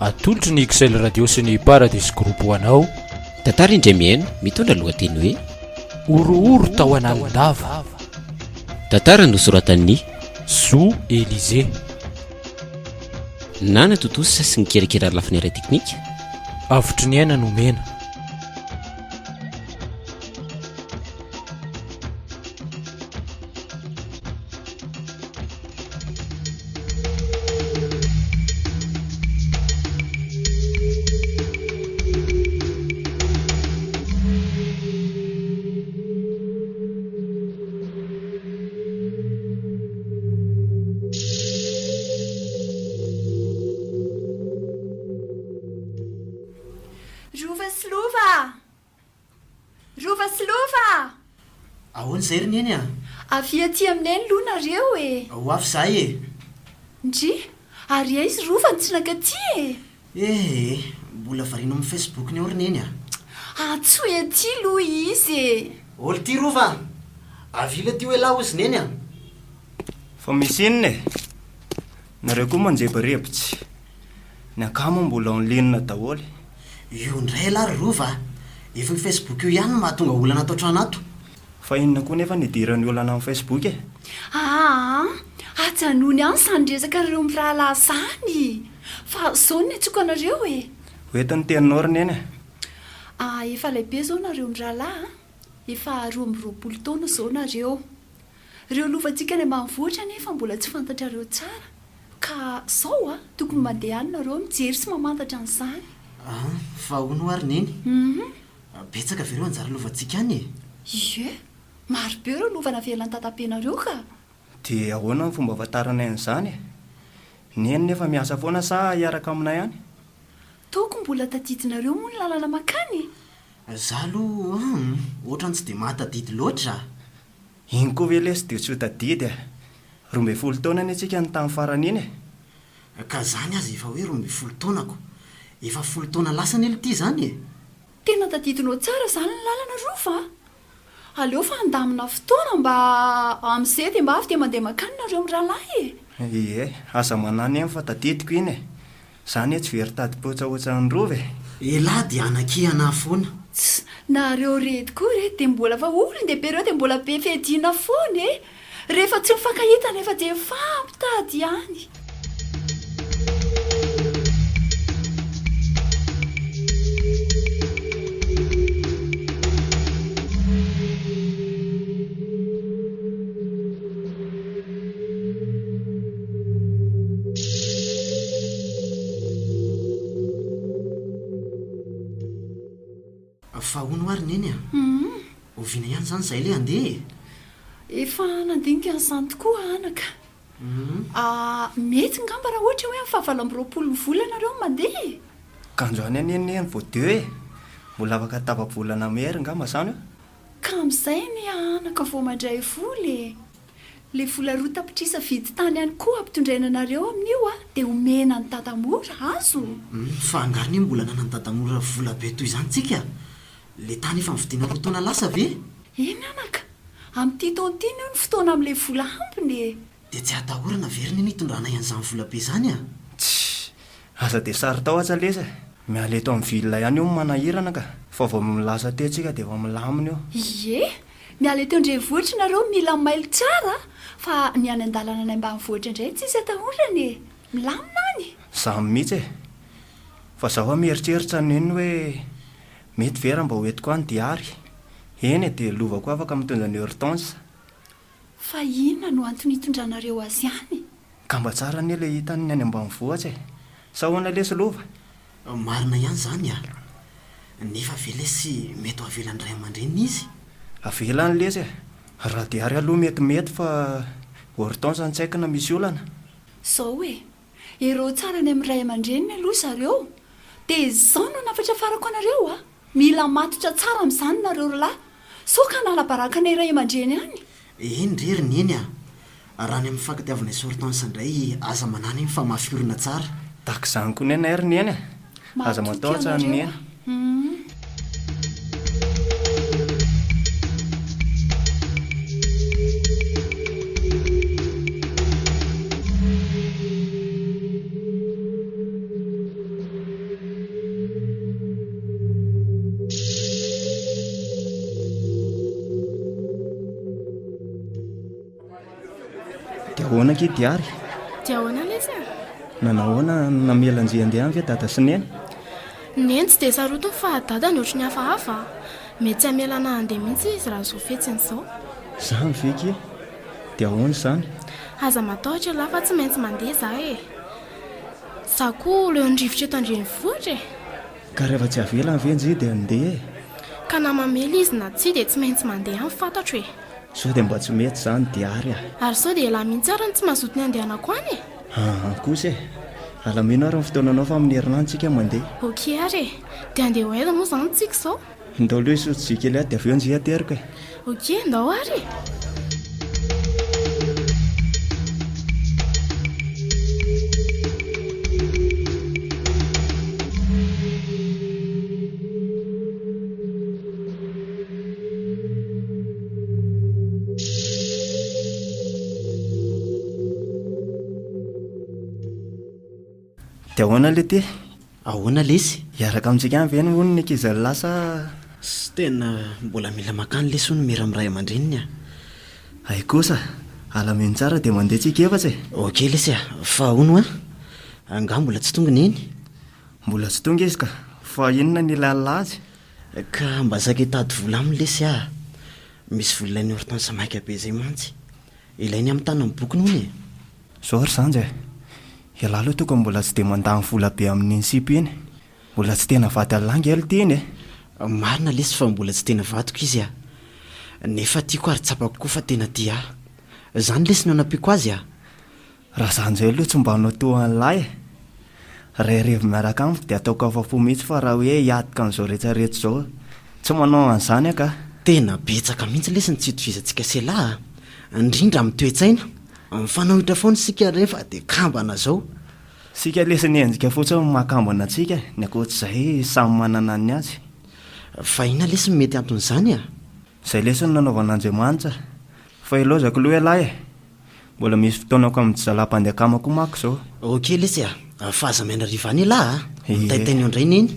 Atolotry ny XL Radio sy ny Paradise Group ho anao. Tantara indray mihaino mitondra lohateny hoe. Horohoro tao Analindava. Tantara nosoratan'i. Zo Elysée. Nanatontosa sy nikirakira ny lafiny ara-teknika. Avotry ny aina nomena. Rova sy lova a! Rova sy lova a! Ahoana izay ry Neny a? Avia aty aminay ny loha nareo e! Ho avy izahay e! Ndry! Ary aiza Rova no tsy nankaty e? Eh eh! Mbola variana ao amin'ny Facebook-ny ao ry Neny a! Antsoy aty aloha izy e! Ol ty Rova a! Avily aty hoe lahy hozy Neny a! Fa misy inona e? Nareo koa manjebirebitsy. Ny akama mbola en ligne daholo. Io indray ialahy ry Rova a! Efa io Facebook io ihany no mahatonga olana ato an-trano ato. Fa inona koa nefa ny idiran'ny olana amin'ny Facebook e? Aa! Ajanony any izany resakareo mirahalahy izany! Fa izao no niantsoako anareo e! Ho eto ny teninao ry Neny a! Aa! Efa lehibe izao nareo mirahalahy a! Efa 22 taona izao nareo. Ireo lovantsika any ambanivohitra anefa mbola tsy fantatrareo tsara. Ka izao a! Tokony mandeha any nareo mijery sy mamantatra an'izany. Aa! Fa hono hoa ry Neny? Betsaka ve ireo anjara lovantsika any e? Ie! Maro be ireo lova navelan'i dadabenareo ka! Dia ahoana ny fomba ahafantaranay an'izany e? Neny nefa miasa foana sa hiaraka aminay any? Toko mbola tadidinareo moa ny lalana mankany e? Za aloha humm ohatran'ny tsy dia mahatadidy loatra a! Iny koa ve lesy dia tsy ho tadidy e! 12 taona anie tsika no tamin'ny farany iny e! Ka zany aza efa hoe 12 taonako! Efa folo taona lasa anie lty zany e! Tena tadidinao tsara zany ny lalana Rova a! Aleo fa handamina fotoana mba amin'izay dia mba avy dia mandeha mankany nareo mirahalahy e! Ie, aza manahy neny fa tadidiko iny e! Za anie tsy very tady paotsa ohatran'ny Rova e! Elah dia anakihana ahy foana. Tss, nareo reto koa re dia mbola fa olon-dehibe reo dia mbola be fiadiana foana e! Rehefa tsy mifankahita nefa dia mifampitady ihany. Fa hono hoa ry Neny a! Oviana ihany izany izahay ilay handeha e? Efa nandinika an'izany tokoa anaka. Mety ngamba raha ohatra hoe amin'ny faha 28 ny vola nareo no mandeha e! Kanjo any anie Neny vao deux e! Mbola afaka tapa-bolana mahery ngamba izany eo? Ka amin'izay anie anaka vao mandray vola e! Ilay vola roa tapitrisa vidin-tany ihany koa ampitondraina anareo amin'io a, dia omena an'i Dadamora, azo? Humm, fa angaha anie mbola ananan'i Dadamora vola be toy izany tsika? Ilay tany efa novidiana roa taona lasa ve? Eny anaka, amin'ity taona ity anie ny fotoana amin'ilay vola ambiny e! Dia tsy atahorana ve ry Neny hitondranay an'izany vola be izany a? Tssy! Aza dia saro-tahotra lesy e! Miala eto amin'ny ville ihany io no manahirana ka! Fa vao milaza teo tsika dia efa milamina io. Ie! Miala eto an-drenivohitra nareo mila mailo tsara fa ny any an-dalana any ambanivohitra indray tsisy atahorana e! Milamina any! Zany mihitsy e! Fa zaho hoa mieritreritra Neny hoe mety ve raha mba ho entiko any Diary? Eny e, dia lova koa afaka mitondra an'i Hortense. Fa inona no antony hitondranareo azy any? Ka mba tsara anie ilay hitany ny any ambanivohitra e! Sa ahoana lesy Lova? Marina ihany izany a! Nefa ve lesy mety ho avelan'ny ray aman-dreniny izy? Avelany lesy e! Raha diary aloha metimety fa Hortense no tsy haiko na misy olana. Zao e! Ereo tsara any amin'ny ray aman-dreniny aloha zareo dia izao no nafatrafarako anareo a! Mila matotra tsara amin'izany nareo ry lahy sao ka hanala baraka anay ray aman-dreny any. Eny re ry Neny a! Raha ny amin'ny fankatiavana i Hortense indray aza manana iny fa mafy orina tsara. Tahaka izany koa nenay ry Neny a! Aza Matoky matahotra ry anareo Neny. aho. Humm. ahoana akia Diary? Dia ahoana lesy a? Nanao ahoana namela an'i Njy handeha any ve dada sy neny? Neny tsy dia sarotiny fa dada no ohatry ny hafahafa a! Mety tsy hamela anah handeha mihitsy izy raha izao fihetsiny izao. Izany ve akia? Dia ahoana izany? Aza matahotra ialahy fa tsy maintsy mandeha za e! Za koa leon'ny rivotra eto an-drenivohitra e! Ka rehefa tsy avelany ve njy dia handeha e? Ka na mamela izy na tsia dia tsy maintsy mandeha any fantatro e! Sao dia mba tsy mety izany Diary a! Ary sao dia ialahy mihitsy ary no tsy mazoto ny handehanako any e! Aa kosa e! Alamino ary ny fotoananao fa amin'ny herinandro tsika mandeha. Ok ary e! Dia handeha ho aiza moa izany tsika izao? Ndao aloha hisotro jus kely ato dia avy eo njy ateriko e! Ok, ndao ary e! Dia ahoana le ty? Ahoana lesy? Hiaraka amintsika any ve ny hono ny ankizy lahy sa. Tsy tena mbola mila makany lesy hono mira amin'ny ray aman-dreniny a! Hay kosa! Alamino tsara dia mandeha tsika efatsy e! Ok lesy a! Fa hono an! Angaha mbola tsy tonga Neny? Mbola tsy tonga izy ka! Fa inona ny ilàna azy? Ka mba saika hitady vola aminy lesy aho. Misy vola ilain'i Hortense maika be izay mantsy. Ilainy amin'ny tanan'ny bokiny hono e! Zao ry zandry e! Ialahy aloha tokony mbola tsy dia mandany vola be amin'iny sipa iny. Mbola tsy tena vady an'lah ange aloha ity iny e! Marina lesy fa mbola tsy tena vadiko izy a! Nefa tiako ary tsapako koa fa tena tia ahy. Izany lesy no anampiako azy a! Raha za njay aloha tsy mba hanao toa an'lah e! Raha revy miaraka amiko dia ataoko afa-po mihitsy fa raha hoe hiadika an'izao retraretra izao, tsy manao an'izany aho ka! Tena betsaka mihitsy lesy ny tsy itovizantsika sy elah a! Indrindra amin'ny toe-tsaina. Mifanohitra foana isika rehefa dia kambana zao. Isika lesy ny endrika fotsiny no maha kambana antsika e! Ny ankoatr'izay samy manana ny azy. Fa inona lesy no mety anton'izany a? Izay lesy no nanaovan'Andriamanitra. Fa ilaozako aloha ialahy e! Mbola misy fotoanako amin-dry zalahy mpandeha akama koa manko izao. Ok lesy a! Fa aza miandry hariva any ialahy a! Mitaintaina eo indray neny.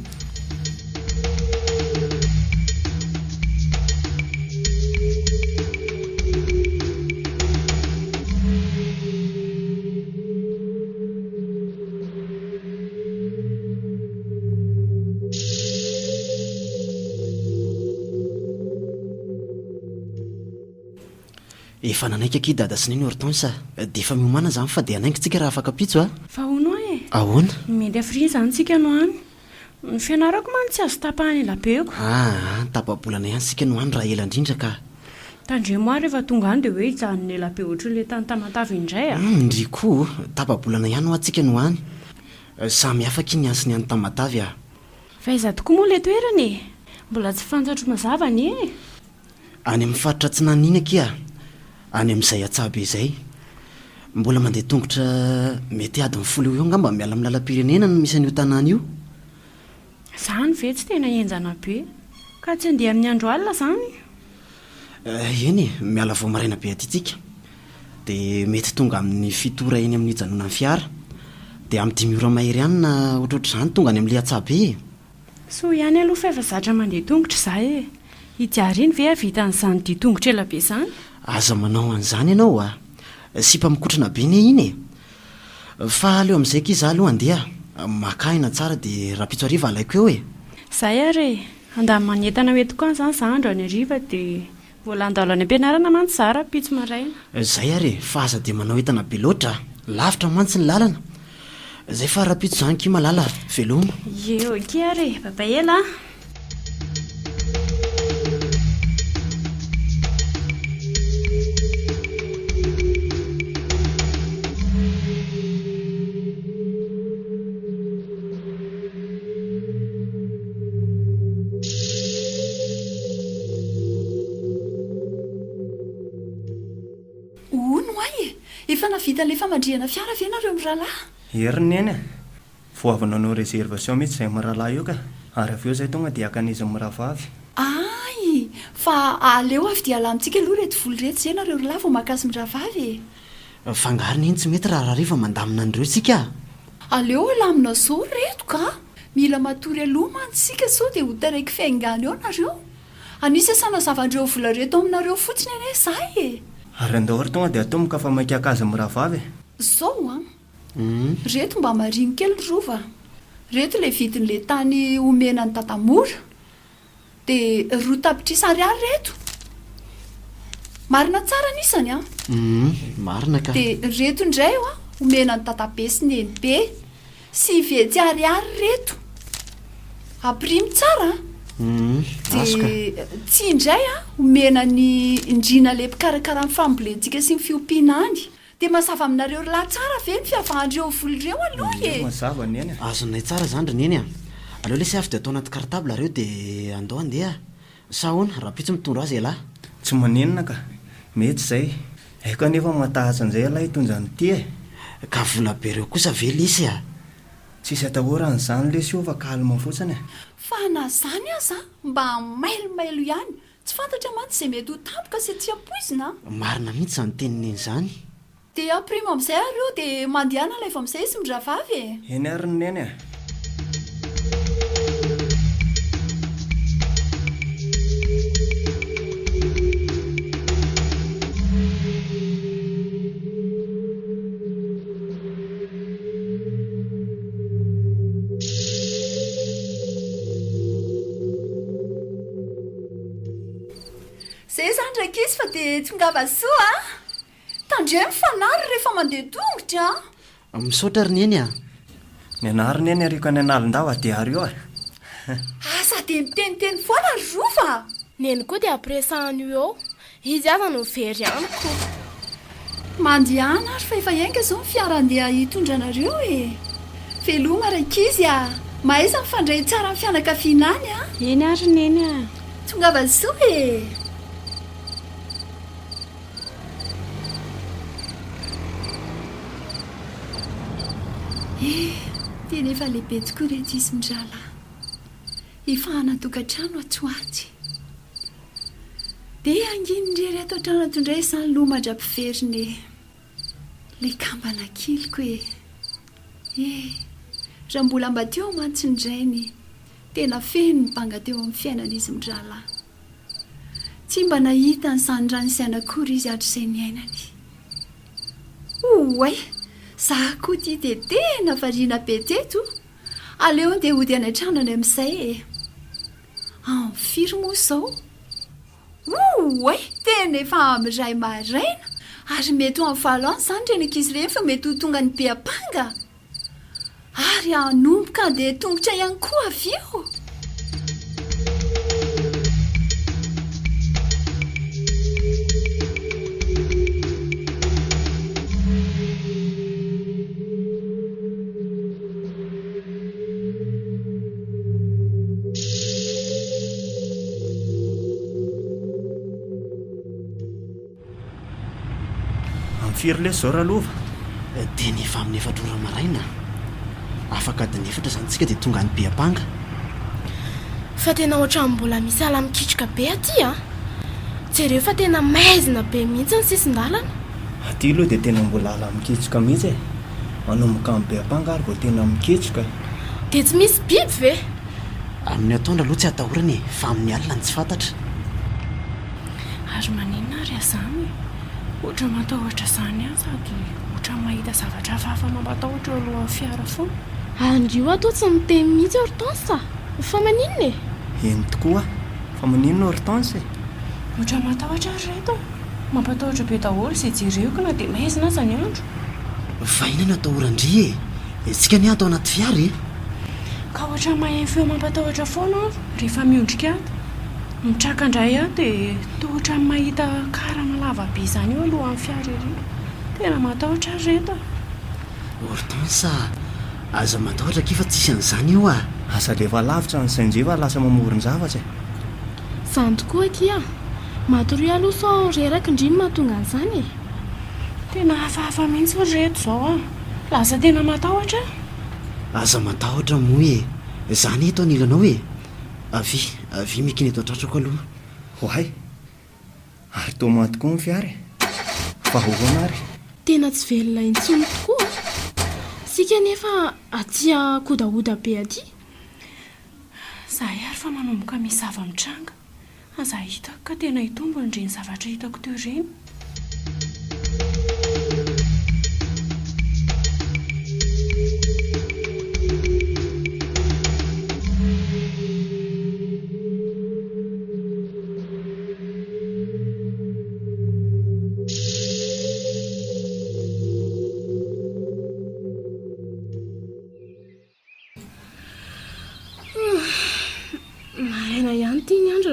Efa nanaiky akia dada sy neny Hortense a! Dia efa miomàna izany fa dia hanainga tsika raha afaka ampitso a! Fa hono hoa e! Ahoana? Mety hafiriana izany tsika no any? Ny fianarako mantsy tsy azo tapahana ela be ko! Aa, tapa-bolana ihany isika no any raha ela indrindra ka! Tandremo hoa rehefa tonga any dia hoe hijanona ela be ohatran'ilay tany Tamatave indray a! Humm, ndry koa! Tapa-bolana ihany hoa tsika no any. Samy hafa akia ny any sy ny any Tamatave a! Fa aiza tokoa moa ilay toerana e? Mbola tsy fantatro mazava anie e! Any amin'ny faritra atsinanana iny akia, any amin'izay Atsabe izay. Mbola mandeha tongotra mety adiny folo eo ho eo angamba miala amin'ny lalam-pirenena no misy an'io tanàna io. Izany ve tsy tena henjana be? Ka tsy handeha amin'ny andro alina izany? Eny e, miala vao maraina be aty tsika. Dia mety tonga amin'ny fito ora eny amin'ny hijanonan'ny fiara. Dia amin'ny dimy ora mahery any na ohatrohatr'izany tonga any amin'ilay Atsabe e. Soa ihany aloha fa efa zatra mandeha tongotra izaho e! I Diary iny ve hahavita an'izany dia tongotra ela be izany? Aza manao an'izany ianao a! Sipa mikotrana be anie iny e! Fa aleo amin'izay akia izaho aloha handeha, maka aina tsara dia rahampitso hariva alaiko eo e! Izay ary e! Handany manentana ho entiko any izany izaho androany hariva dia Mbola handalo any am-pianarana mantsy za rahampitso maraina. Zay ary e, fa aza dia manao entana be loatra a! Lavitra mantsy ny lalana. Zay fa rahampitso zany ki malala a! Veloma. Ie ok ary e, bye bye ela a! Hono hoay e! Efa nahavita an'ilay famandrihana fiara ve nareo mirahalahy? Hery neny a! Vao avy nanao réservation mihitsy izahay mirahalahy io ka! Ary avy eo izahay tonga dia haka an'izy mirahavavy. Ay! Fa aleo avy dia alamintsika aloha ireto vola ireto izay nareo roalahy vao maka azy mirahavavy e! Fa angaha ry neny tsy mety raha rahariva mandamina an'ireo tsika a! Aleo alamina zao ireto ka! Mila matory aloha mantsy isika sao dia ho taraiky fiaingàna eo nareo. Anisa sanazava an'ireo vola ireto aminareo fotsiny anie izahay e! Ary andao ary tonga dia atomboka fa maika haka azy mirahavavy e. Zao an! Reto mba marino kely ry Rova a! Reto le vidin'le tany omena an'i Dadamora. Dia 2 tapitrisa ariary reto. Marina tsara ny isany an! Humm, marina ka. Dia reto indray an, omena an'i Dadabe sy Nenibe. 900 ariary reto. Ampirimo tsara an! Humm, azo ka. Dia tsy indray an, omena an'i Ndrina ilay mpikarakara ny fambolentsika sy ny fiompiana any. Dia mazava aminareo ry lahy tsara ve ny fiavahan'ireo vola ireo aloha e? Mazava Neny a. Azonay tsara izany ry Neny a. Aleo lesy avy dia atao anaty cartable ireo dia andao handeha. Sa ahoana? Rahampitso mitondra azy ialahy. Tsy maninona ka. Mety izay. Haiko anefa matahatsa an'izay ialahy hitondra an'ity e. Ka vola be ireo kosa ve lesy a? Tsisy atahorana izany lesy io fa calme fotsiny e. Fa na izany aza mba mailomailo ihany Tsy fantatra mantsy izay mety ho tampoka sy tsy ampoizina an! Marina mihitsy izany tenin'i Neny izany. Dia ampirimo amin'izay ary io dia mandehana alaivo amin'izay izy mirahavavy e! Eny ary ny Neny a! Zay zany rankizy fa dia tongava soa a! Tandremo fa nary rehefa mandeha tongotra a! Misaotra ry Neny a! Ny anah ry Neny ariako any Analindava dia ario a! Aza dia miteniteny foana ry Rova a! Neny koa dia ampiresahany io eo. Izy aza no very amiko. Mandehana ary fa efa hiainga izao ny fiara handeha hitondra anareo e! Veloma rankizy a! Mahaiza mifandray tsara amin'ny fianakaviana any a! Eny ary Neny a! Tongava soa e! Eh! Tena efa lehibe tokoa ireto izy mirahalahy. Efa hanan-tokantrano atsy ho atsy. Dia hanginy irery ato an-trano ato indray izany loha mandra-piverina e! Ilay kambana keliko e! Eh! Raha mbola mba teo mantsy ny rainy, tena feno ny banga teo amin'ny fiainan'izy mirahalahy. Tsy mba nahita an'izany rano izany akory izy hatrizay niainany. Oay! Za koa ity dia tena variana be teto! Aleo andeha hody any an-trano any amin'izay e! Amin'ny firy moa izao? Oay! Tena efa amin'ny iray maraina! Ary mety ho amin'ny valo any izany ireny ankizy ireny fa mety ho tonga any Beampanga! Ary hanomboka handeha tongotra ihany koa avy eo! Amin'ny firy lesy izao Ralova? Teny efa amin'ny efatra ora maraina. Afaka adiny efatra izany tsika dia tonga any Beampanga. Fa tena ohatran'ny mbola misy ala mikitroka be aty an! Jereo fa tena maizina be mihitsy ny sisin-dalana. Aty aloha dia tena mbola ala mikitroka mihitsy e! Manomboka any Beampanga ary vao tena mikitroka e! Dia tsy misy biby ve? Amin'ny atoandro aloha tsy atahorana e, fa amin'ny alina no tsy fantatra. Ary maninona ary azany e? Ohatra matahotra izany aho sady ohatra mahita zavatra hafahafa mampatahotra eo alohan'ny fiara foana. Ary io aho toa tsy miteny mihitsy Hortense a! Fa maninona e? Eny tokoa! Fa maninona Hortense e? Ohatra matahotra aho ry reto a! Mampatahotra be daholo izay jereko na dia maizina aza ny andro. Fa inona no atahoran-dry e? Isika anie ato anaty fiara e! Ka ohatran'ny maheno feo mampatahotra foana aho rehefa miondrika ato. Mitraka indray aho dia toa ohatran'ny mahita karana lava be izany eo alohan'ny fiara ery. Tena matahotra aho ry reto a! Hortense a! Aza matahotra akia fa tsisy an'izany eo a! Aza alefa lavitra ny sain-dry fa lasa mamoron-javatra e! Zany tokoa akia a! Matoria aloha sao reraka ndry no mahatonga an'izany e! Tena hafahafa mihitsy ry reto izao a! Lasa tena matahotra aho! Aza matahotra moa e! Za anie eto anilanao e! Avia, avia mikina eto an-tratrako aloha. Oay! Ary toa maty koa ny fiara e! Fa ahoana ary? Tena tsy velona intsony tokoa a! Isika anefa aty ankodahoda be aty. Zahay ary fa manomboka misy zava-mitranga. Aza hitako ka tena hitombina ireny zavatra hitako teo ireny.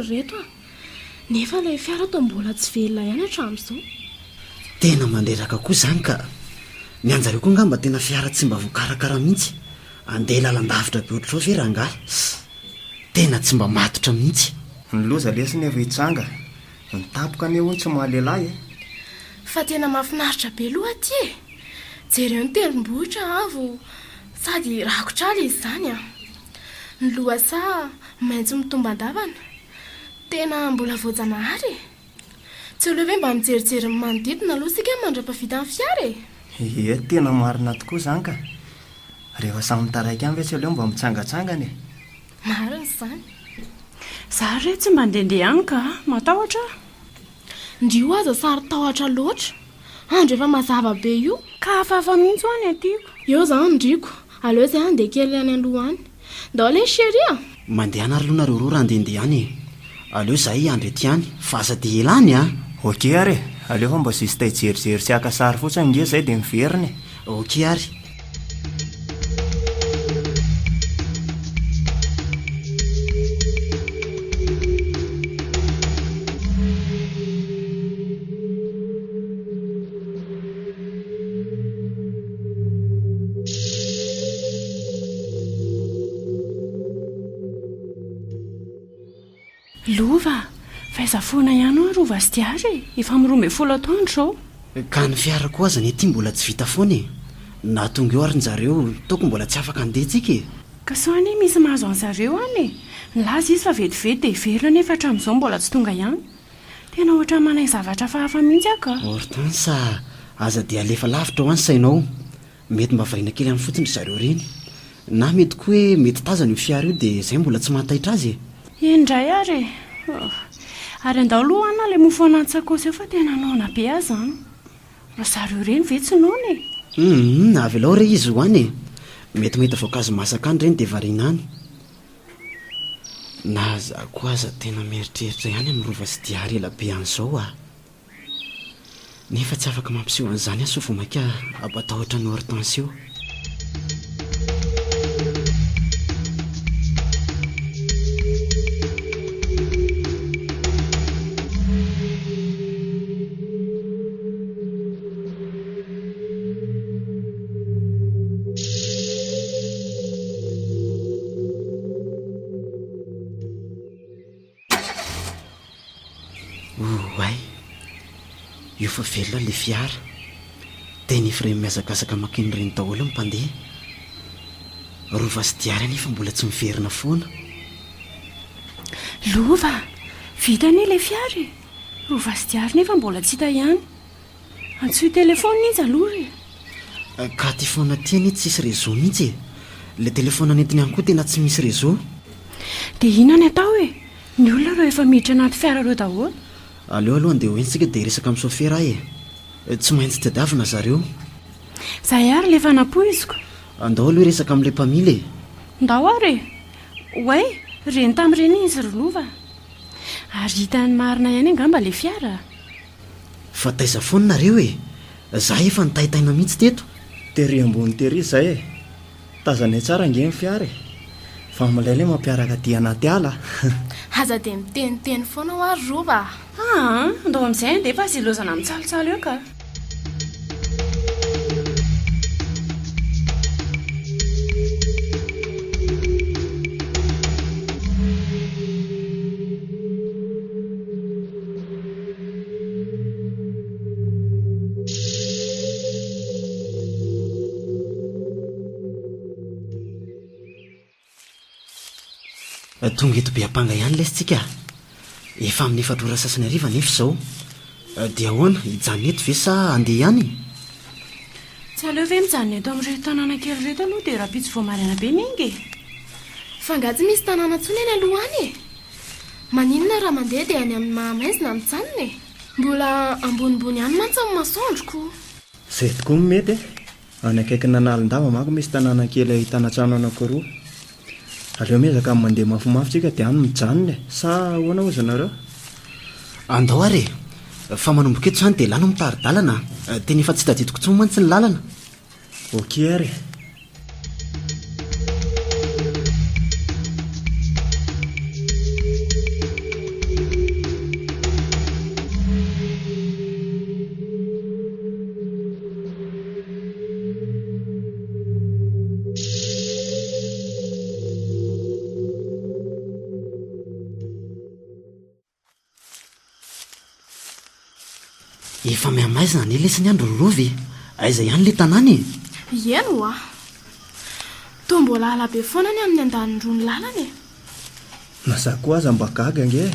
ry reto a! Nefa ilay fiara toa mbola tsy velona ihany hatramin'izao. Tena mandreraka koa izany ka! Ny anjareo koa angamba tena fiara tsy mba voakarakara mihitsy. Andeha lalandavitra be ohatr'izao ve rangahy? Tena tsy mba matotra mihitsy. Ny loza lesy nefa hitsanga. Ny tapoka anie hono tsy maha lehilahy e! Fa tena mahafinaritra be aloha aty e! Jereo ny tendrombohitra avo sady rakotra ala izy izany an! Ny lohasaha maitso mitombandavana. Tena mbola voajanahary e! Tsy aleo ve mba mijerijery ny manodidina aloha isika mandra-pahavita ny fiara e? Ie, tena marina tokoa izany ka! Rehefa samy taraiky any ve tsy aleo mba mitsangatsangana e? Marina izany. Za re tsy mba ndehandeha any ka! Matahotra aho. Ndry aza saro-tahotra loatra. Andro efa mazava be io. Ka hafahafa mihitsy hoa ny aty ko. Eo izany ndriko. Aleo izay handeha kely any aloha any. Ndao lesy chérie a! Mandehana ary aloha nareo roa raha handehandeha any e! Aleo izahay hiandry ety ihany fa aza dia ela any a! Ok ary e! Aleo fa mba juste hijerijery sy haka sary fotsiny ange izay dia miverina e! Ok ary. Lova, fa aiza foana ihany hoa Rova sy Diary e? Efa amin'ny 12 atoandro izao. Ka ny fiara koa aza anie ity mbola tsy vita foana e! Na tonga eo ary njareo, toako mbola tsy afaka handeha tsika e! Ka sao anie misy mahazo an'zareo any e! Nilaza izy fa vetivety dia hiverina nefa hatramin'izao mbola tsy tonga ihany. Tena ohatran'ny manahy zavatra hafahafa mihitsy aho ka! Hortense a! Aza dia alefa lavitra hoa ny sainao. Mety mba variana kely any fotsiny ry zareo ireny. Na mety koa hoe mety tazany io fiara io dia izay mbola tsy mahataitra azy e! Eny indray ary e! Ary andao aloha hanina ilay mofo anaty sakaosy eo fa tena noana be aho izany. Ry zareo ireny ve tsy noana e? Humm, avelao re izy ho any e! Mety mahita voankazo masaka any ireny dia variana any. Na za koa aza tena mieritreritra ihany amin'ny Rova sy Diary ela be an'izao ah! Nefa tsy afaka mampiseho an'izany aho sao vao mainka hampatahotra an'i Hortense eo. Oay! Io fa velona ilay fiara. Tena efa ireny mihazakazaka mankeny ireny daholo ny mpandeha. Rova sy Diary anefa mbola tsy miverina foana. Lova! Vita anie ilay fiara e! Rova sy Diary nefa mbola tsy hita ihany. Antsoy telefaonina izy aloha e! Ka ty foana ty anie tsisy réseau mihitsy e! Ilay telefaonina nentiny ihany koa tena tsy misy réseau. Dia inona ny atao e? Ny olona ireo efa miditra anaty fiara ireo daholo. Aleo aloha andeha ho eny tsika dia hiresaka amin'ny sôfera aho e! Tsy maintsy tadiavina zareo. Zay ary ilay efa nampoiziko. Andao aloha hiresaka amin'ilay mpamily e! Ndao ary e! Oay, reny tamin'ireny izy ry Lova. Ary hitany marina ihany angamba ilay fiara a! Fa taiza foana nareo e! Za efa nitaitaina mihitsy teto. Tery ambony tery izay e! Tazanay tsara ange ny fiara e! Fa milay ilay mampiaraka aty anaty ala a! Aza dia miteniteny foana hoa ry Rova a! Aa! Andao amin'izay andeha fa aza ilaozana mitsalotsalo eo ka! Tonga eto Beampanga ihany lesy tsika a! Efa amin'ny efatra ora sasany hariva anefa izao. Dia ahoana, hijanona eto ve sa handeha ihany e? Tsy aleo ve mijanona eto amin'ireto tanàna kely ireto aloha dia rahampitso vao maraina be miainga e? Fa angaha tsy misy tanàna intsony eny aloha any e? Maninona raha mandeha dia any amin'ny Mahamaizina mijanona e? Mbola ambonimbony any mantsy ny masoandro ko. Izay tokoa no mety e! Any akaikin'Analindava manko misy tanàna kely ahitana trano anankiroa. Aleo miezaka ny mandeha mafimafy tsika dia any mijanona e! Sa ahoana hozy nareo? Andao ary e! Fa manomboka eto izany dia elah no mitari-dalana a! Tena efa tsy tadidiko intsony mantsy ny lalana. Ok ary e! Efa mihamaizina anie lesy ny andro ry Lova e! Aiza ihany ilay tanàna e? Eny ho'a. Toa mbola ala be foana ny amin'ny andaniny roa ny lalana e! Na za koa aza mba gaga ange e!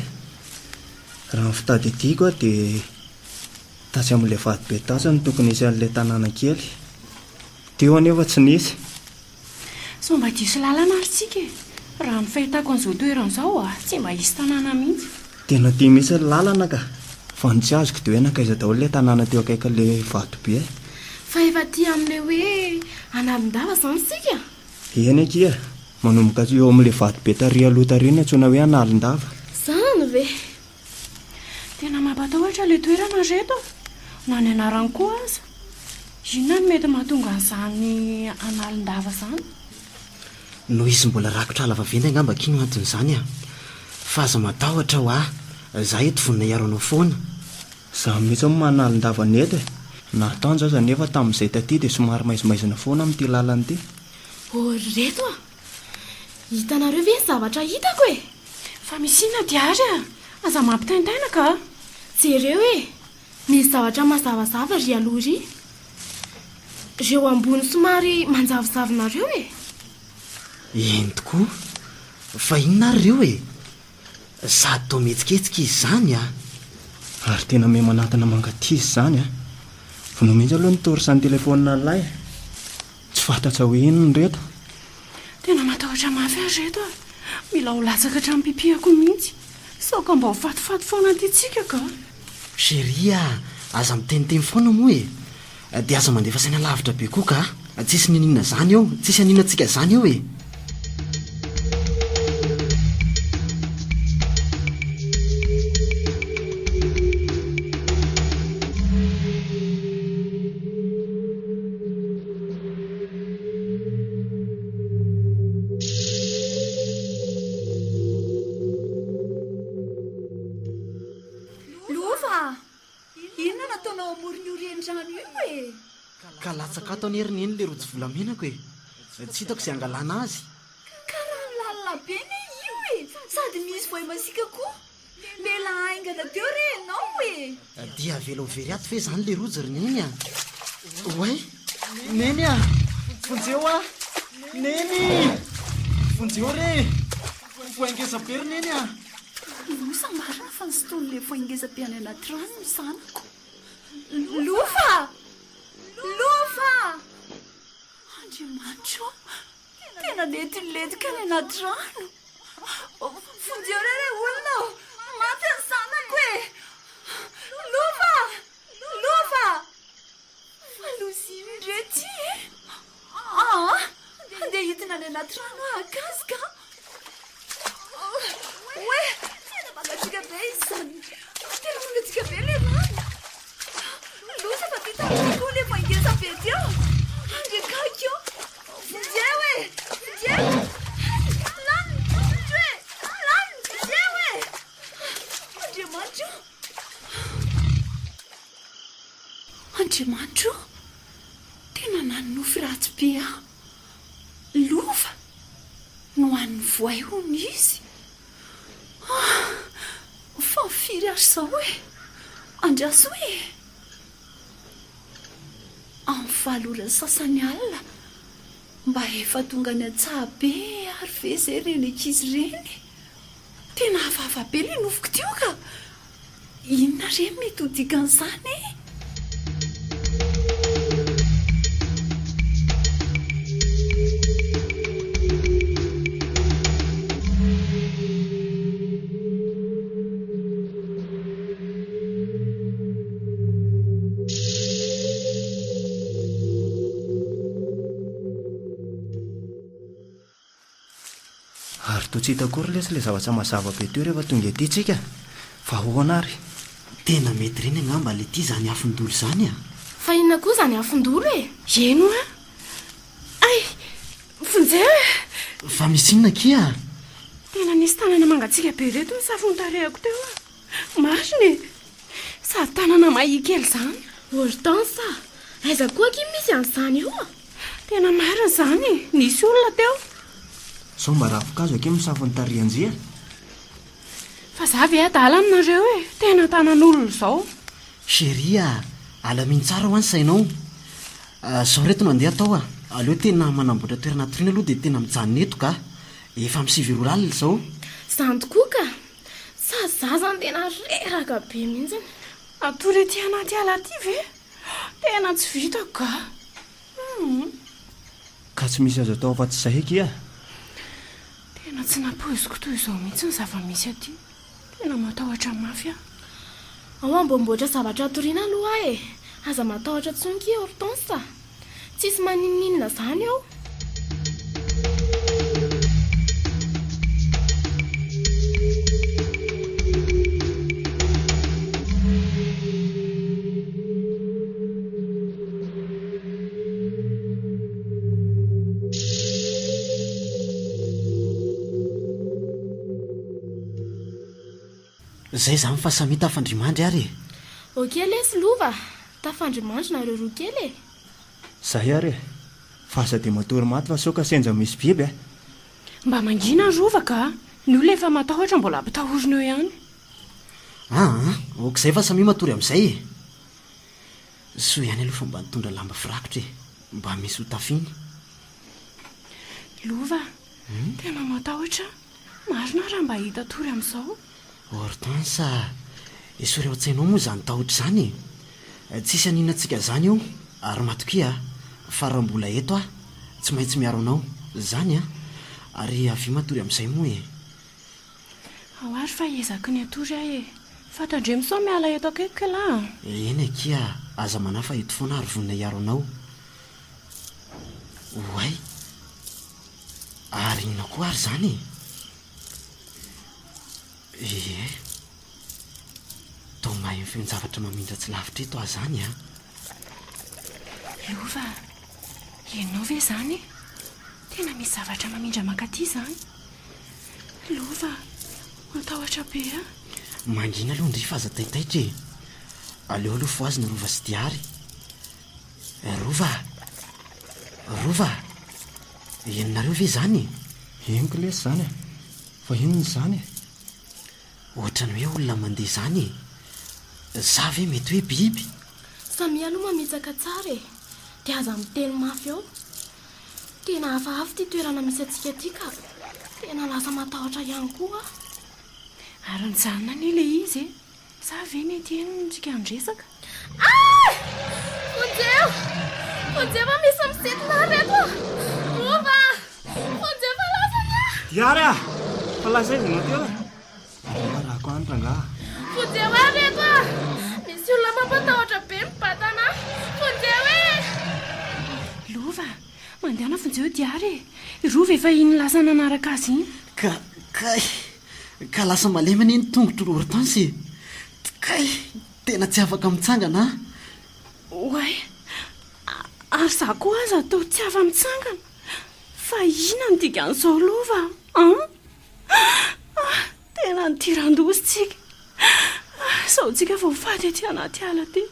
Raha ny fitadidiako aho dia tatsy amin'ilay vato be tatsy no tokony hisy an'ilay tanàna kely. Teo anefa tsy nisy. Sao mba diso lalana ary tsika e! Raha ny fahitako an'izao toerana izao a, tsy mba hisy tanàna mihitsy. Tena aty mihitsy ny lalana ka! Fa ny tsy azoko dia hoe nankaiza daholo ilay tanàna teo akaikin'ilay vato be. Fa efa aty amin'ilay hoe Analindava izany isika? Eny akia, manomboka eo amin'ilay vato be tary aloha tary no antsoina hoe Analindava. Izany ve? Tena mampatahotra ilay toerana ry reto a! Na ny anarany koa aza. Inona no mety mahatonga an'izany analin-dava izany? Noho izy mbola rakotra ala vaventy angamba akia no anton'izany a! Fa aza matahotra hoa, za eto vonona hiaro anao foana. Za mihitsy no manalin-dava ny eto e! Na atoandro aza anefa tamin'izay taty dia somary maizimaizina foana amin'ity lalana ity. Ô ry reto a! Hitanareo ve ny zavatra hitako e? Fa misy inona ty ary a? Aza mampitaintaina ka! Jereo e! Misy zavatra mazavazava ry aloha ry. Reo ambony somary manjavozavona reo e! Eny tokoa! Fa inona ary ireo e? Sady toa mihetsiketsika izy izany a! Ary tena miha manantona mankaty izy izany a! Vonoy mihitsy aloha ny torche ny telefaonina an'ilay e! Tsy fantatra hoe inona ireto. Tena matahotra mafy aho ry reto a! Mila ho latsaka hatramin'ny pipihako mihitsy. Sao ka mba ho fatifaty foana aty tsika ka! Chérie a! Aza miteniteny foana moa e! Dia aza mandefa saina lavitra be koa ka! Tsisy niniana zany eo, tsisy hanina antsika zany eo e! Lova a! Inona no ataonao amoron'io renirano io e? Ka latsaka ato anie ry neny le rojo volamenako e! Tsy hitako izay hangalana azy. Ka rano lalina be anie io e! Sady misy voay masiaka koa. Mila haingana teo re ianao e! Dia avela ho very ato ve izany le rojo ry neny a! Oay! Neny a! Vonjeo aho! Neny! Vonjeo re! Voay ngeza be ry neny a! Loza marina fa nosintonin'ilay voay ngeza be any anaty rano ny zanako. Lova! Lova! Andriamanitra ô! Tena nety nilentika any anaty rano. Vonjeo re re olona ô! Maty ny zanako e! Lova! Lova! Fa loza inona re ity e? Aa! Andeha hidina any anaty rano aho haka azy ka! Oe! Tena mangatsiaka be izy izany! Tena mangatsiaka be ilay rano! Loza fa ty tanako koa ilay vao ngeza be teo! Andriakaiky ô! Vonjeo e! Vonjeo! Lany ny tongotro e! Lany ny vonjeo e! Andriamanitra ô! Andriamanitra ô! Tena nanonofy ratsy be aho. Lova nohanin'ny voay hono izy. Ah! Fa firy ary izao e? Andraso e! Amin'ny valo ora sasany alina, mba efa tonga any an-tsaha be ary ve izay ireny ankizy ireny? Tena hafahafa be ilay nofiko teo ka! Inona re no mety ho dikan'izany e? Ary toa tsy hita akory lesy ilay zavatra mazava be teo rehefa tonga ety tsika fa ahoana ary? Tena mety ireny angamba le ty zany afon-dolo zany a! Fa inona koa izany afon-dolo e? Eny hoa! Hay! Vonjeo e! Fa misy inona akia a? Tena nisy tanana mangatsiaka be ireto nisafo ny tarehiko teo a! Marina e! Sady tanana mahia kely izany. Hortense a! Aiza koa akia misy an'izany eo a? Tena marina izany e! Nisy olona teo. Sao mba ravin-kazo akia misafo ny tarehin-jy e? Fa za ve adala aminareo e? Tena tanan'olona izao. Chérie a! Alamino tsara hoa ny sainao. Zao reto no andeha atao a! Aleo tena manamboatra toerana hatoriana aloha dia tena mijanona eto ka! Efa amin'ny 9 ora alina izao. Zany tokoa ka! Sady za zany tena reraka be mihitsiny. Hatory aty anaty ala aty ve? Tena tsy vitako ka! Humm. Ka tsy misy azo atao afa-tsy izay akia. Tena tsy nampoiziko toy izao mihitsy ny zava-misy aty. Tena matahotra mafy aho. Ao amboamboatra zavatra hatoriana aloha aho e! Aza matahotra intsony kia Hortense a! Tsisy maninoninona zany eo. Zay zany fa samia tafandrimandry ary e! Ok lesy Lova, tafandrimandry nareo roa kely e! Zay ary e! Fa aza dia matory maty fa sao ka sendra misy biby e! Mba mangina ry Rova ka! Ny olona efa matahotra mbola ampitahorina eo ihany. Aa, ok zay fa samia matory amizay e! Soa ihany aloha fa mba nitondra lamba firakotra e! Mba misy ho tafiana. Lova, tena matahotra aho. Marina raha mba hita tory amin'izao. Hortense a! Esory ao an-tsainao moa izany tahotra izany e! Tsisy haninona antsika izany eo, ary matokia fa raha mbola eto aho, tsy maintsy miaro anao. Izany an! Ary avia matory amin'izay moa e! Ao ary fa ezaky ny hatory aho e! Fa tandremo sao miala eto akaikiko ialahy a! Eny akia, aza manahy fa eto foana aho ary vonona hiaro anao. Oay! Ary inona koa ary izany e? Ie. Toa maheno feon-javatra mamindra tsy lavitra eto aho izany an! Lova, henonao ve izany e? Tena misy zavatra mamindra mankaty izany. Lova, matahotra be aho. Mangina aloha ndry fa aza taitaitra e! Aleo aloha fohazina Rova sy Diary. Rova a! Rova a! Henonareo ve izany e? Henoko lesy izany e! Fa inona izany e? Ohatran'ny hoe olona mandeha izany e! Za ve mety hoe biby? Samia aloha mamitsaka tsara e! Dia aza miteny mafy eo. Tena hafahafa ity toerana misy antsika ity ka! Tena lasa matahotra ihany koa aho. Ary nijanona anie ilay izy e! Sa ve mety heno tsika miresaka? Ah! Vonjeo! Vonjeo fa misy misintona ahy reto! Rova! Vonjeo fa lasany aho! Diary ah! Fa lasa aiza ianao teo e? Arahako any rangaha. Vonjeo ahy reto ah! Misy olona mampatahotra be mibatana ahy! Vonjeo e! Lova, mandehana vonjeo Diary e! I Rova efa iny lasa nanaraka azy iny. Ka, kay! Ka lasa malemy anie ny tongotro ry Hortense e! Kay! Tena tsy afaka mitsangana aho. Oay! Ary za koa aza toa tsy afa-mitsangana! Fa inona no dikan'izao lova an? Ah! Tena nidiran-doza tsika! Izao tsika vao faty aty anaty ala aty.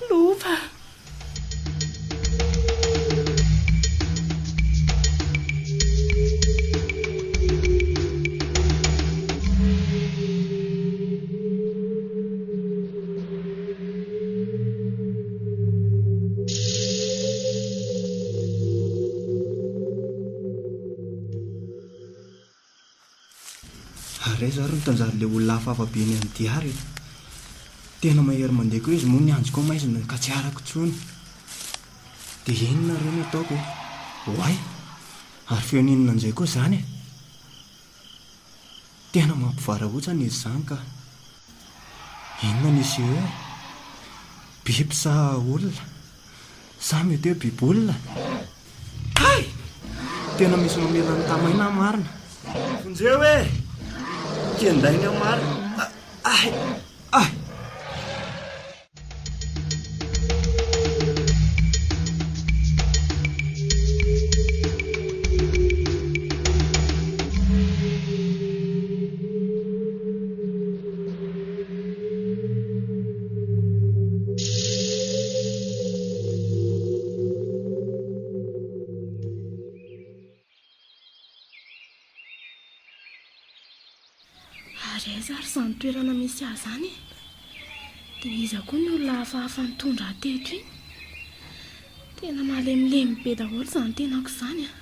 Lova. Ary aiza ary no tanjarin'ilay olona hafahafa be eny amin'ny diary e? Tena mahery mandeha koa izy moa ny andro koa maizina ka tsy arako intsony. Dia inona re no ataoko e? Oay! Ary feon'inona indray koa izany e? Tena mampivarahontsana izy izany ka! Inona ny issue e? Biby sa olona? Sa mety hoe biby olona? Hay! Tena misy mamela ny tamaina aho marina. Vonjeo e! Kendainy aho marina. Ay! Ay! Ary aiza ary izany toerana misy ahy izany e? Dia iza koa ny olona hafahafa nitondra ahy teto iny? Tena malemilemy be daholo izany tenako izany an!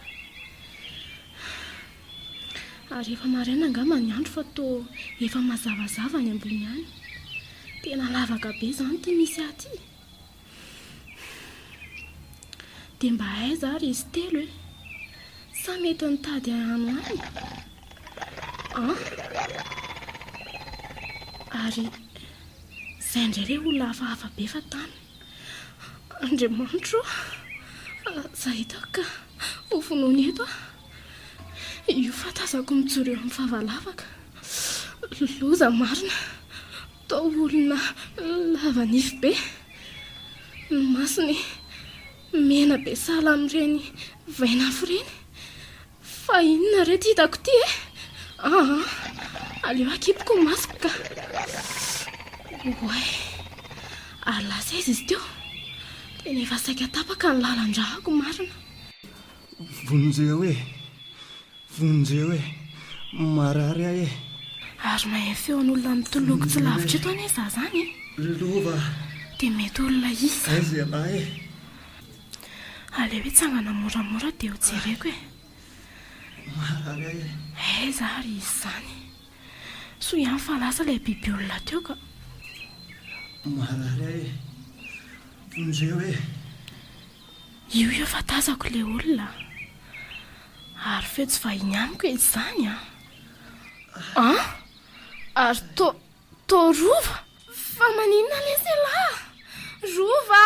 Ary efa maraina angamba ny andro fa toa efa mazavazava any ambony any. Tena lavaka be izany ity misy ahy ity. Dia mba aiza ary izy telo e? Sa mety nitady ahy any ho any? An? Ary izay indray ilay olona hafahafa be fa tany. Andriamanitro ô! Aza hitako ka ho vonoiny eto aho. Io fa tazako mijoro eo amin'ny vava lavaka. Loza marina! Toa olona lava nify be. Ny masony mena be sahala amin'ireny vainafo ireny. Fa inona re ity hitako ity e? Aa, aleo akipiko ny masoko ka. Oay, ary lasa aiza izy teo? Tena efa saika tapaka ny lalan-drako marina. Vonjeo e! Vonjeo e! Marary aho e! Ary maheno feon'olona mitoloko tsy lavitra eto anie za zany e! Lova! Dia mety olona iza? Aiza ialahy e? Aleo hitsangana moramora dia ho jereko e! Marary aho e! Aiza ary izy izany? Soa ihany fa lasa ilay biby olona teo ka! Marary aho e! Vonjeo e! Io io fa tazako ilay olona. Ary feo tsy vahiny amiko e izany an! An! Ary to, to Rova? Fa maninona lesy elah? Rova!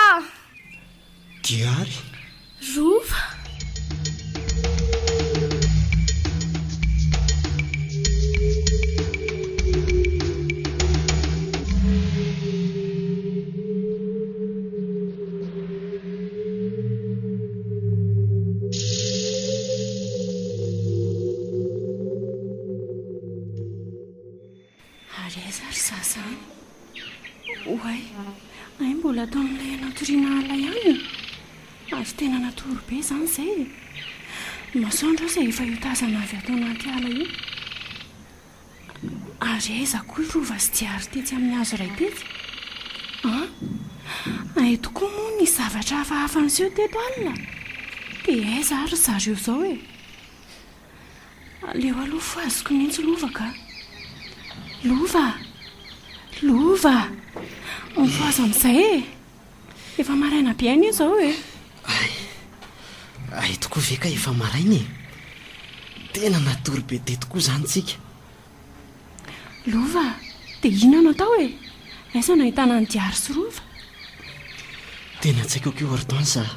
Diary? Rova! Ary aiza ry zaza any? Oay, hay mbola tao amin'ilay natoriana alina ihany e! Ary tena natory be izany izay e! Ny masoandro aza efa io tazana avy ato anaty ala io. Ary aiza koa i Rova sy Diary tetsy amin'ny hazo iray tetsy? An! Hay tokoa moa nisy zavatra hafahafa niseho teto alina! Dia aiza ary ry zareo izao e? Aleo aloha fohaziko mihitsy Lova ka! Lova! Lova! Mifohaza amin'izay e! Efa maraina be anie izao e! Hay! Hay tokoa ve ka efa maraina e! Tena natory be teto koa izany tsika. Lova, dia inona no atao e? Aiza no ahitana an'i Diary sy Rova? Tena tsy haiko akia Hortense a!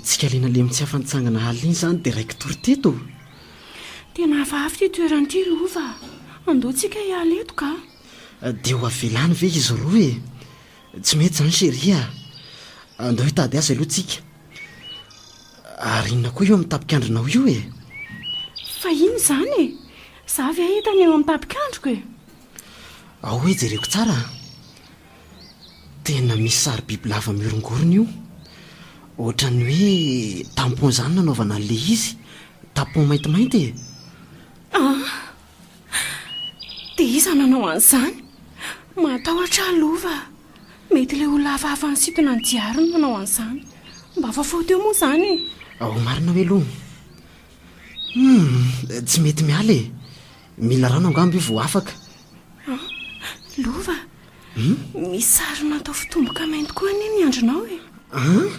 Tsika le nalemy tsy afa-nitsangana alina iny izany dia raiki-tory teto. Tena hafahafa ity toerana ity Lova a! Andao tsika hiala eto ka! Dia ho avela any ve izy roa e? Tsy mety izany chérie a! Andao hitady azy aloha tsika. Ary inona koa io amin'ny tapikandrinao io e? Fa inona izany e? Za ve hahita ny eo amin'ny tapikandriko e? Ao hoe jereko tsara a! Tena misy sary bibilava mihorongorona io. Ohatran'ny hoe tampon izany nanaovana an'ilay izy. Tampon maintimainty e! Ah! Dia iza nanao an'izany? Matahotra aho Lova a! Mety ilay olona hafahafa nisintona ny diary no nanao an'izany. Mba fafao teo moa izany e! Ao marina hoe aloha? Humm! Tsy mety miala e! Mila rano angamba io vao afaka. Ah! Lova! Misy sary natao fitomboka mainty koa anie ny andrinao e! An?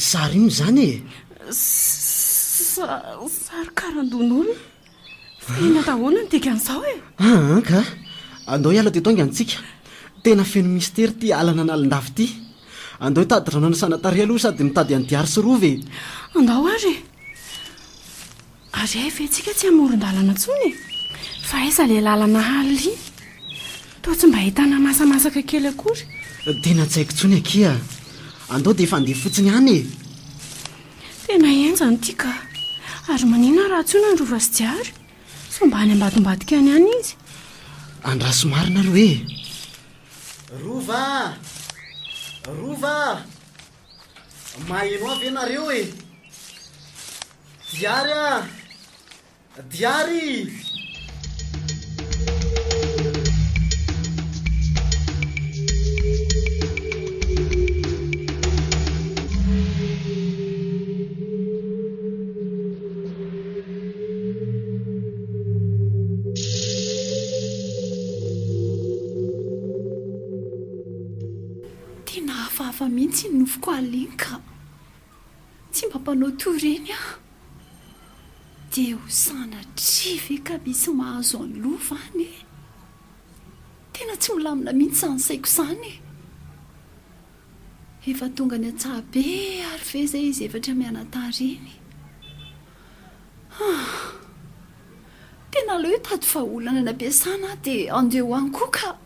Sary inona izany e? Sary karandohan'olona. Fa inona daholo no dikan'izao e? Aa ka! Andao hiala teto haingana tsika. Tena feno mistery ity alan'Analindava ity. Andao hitady rano hanasana tarehy aloha sady mitady an'i Diary sy Rova e! Andao ary e! Ary hay ve tsika tsy amoron-dalana intsony e? Fa aiza ilay lalana alina iny? Toa tsy mba ahitana masamasaka kely akory. Tena tsy haiko intsony akia. Andao dia efa handeha fotsiny any e! Tena henjana ity ka! Ary maninona raha antsoina ny Rova sy Diary? Sao mba any ambadimbadika any ihany izy? Andraso marina aloha e! Rova a! Rova a! Maheno ahy ve nareo e? Diary a! Diary! Tena hafahafa mihitsy iny nofiko alina iny ka. Tsy mba mpanao toy ireny aho. Dia ho sanatria ve ka misy mahazo an'i Lova any e? Tena tsy milamina mihitsy izany saiko izany e! Efa tonga any Antsahabe ary ve izay izy efatra mianadahy ireny? Ah! Tena aleo hitady vahaolana any am-piasana aho dia andeha ho any koa ka!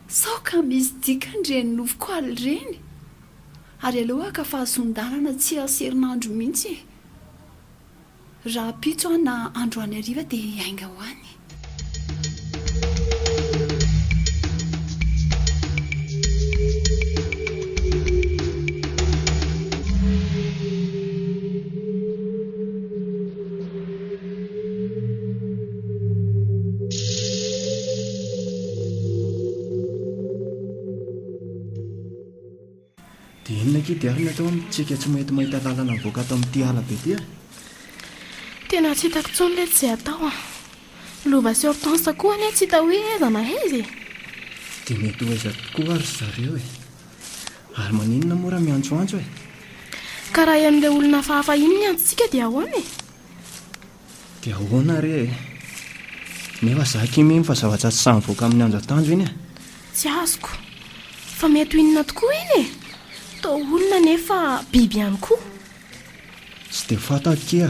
Sao ka misy dikany ireny nofiko alina ireny? Ary aleo haka fahazoan-dalana tsy hiasa herinandro mihitsy e! Rahampitso aho na androany hariva dia hiainga ho any. Dia inona akia diary ny atao amintsika tsy mety mahita lalana mivoaka ato amin'ity ala be ity a? Tena tsy hitako intsony letsy izay atao a! Lova sy Hortense koa anie tsy hita hoe aiza na aiza e! Dia mety ho aiza tokoa ary ry zareo e! Ary maninona moa raha miantsoantso e? Ka raha henon'ilay olona hafahafa iny ny antsontsika dia ahoana e? Dia ahoana re e? Nefa za akia mino fa zavatra tsy sahy mivoaka amin'ny anjatanjo iny e! Tsy azoko. Fa mety ho inona tokoa iny e? Toa olona nefa biby ihany koa. Tsy dia fantako akia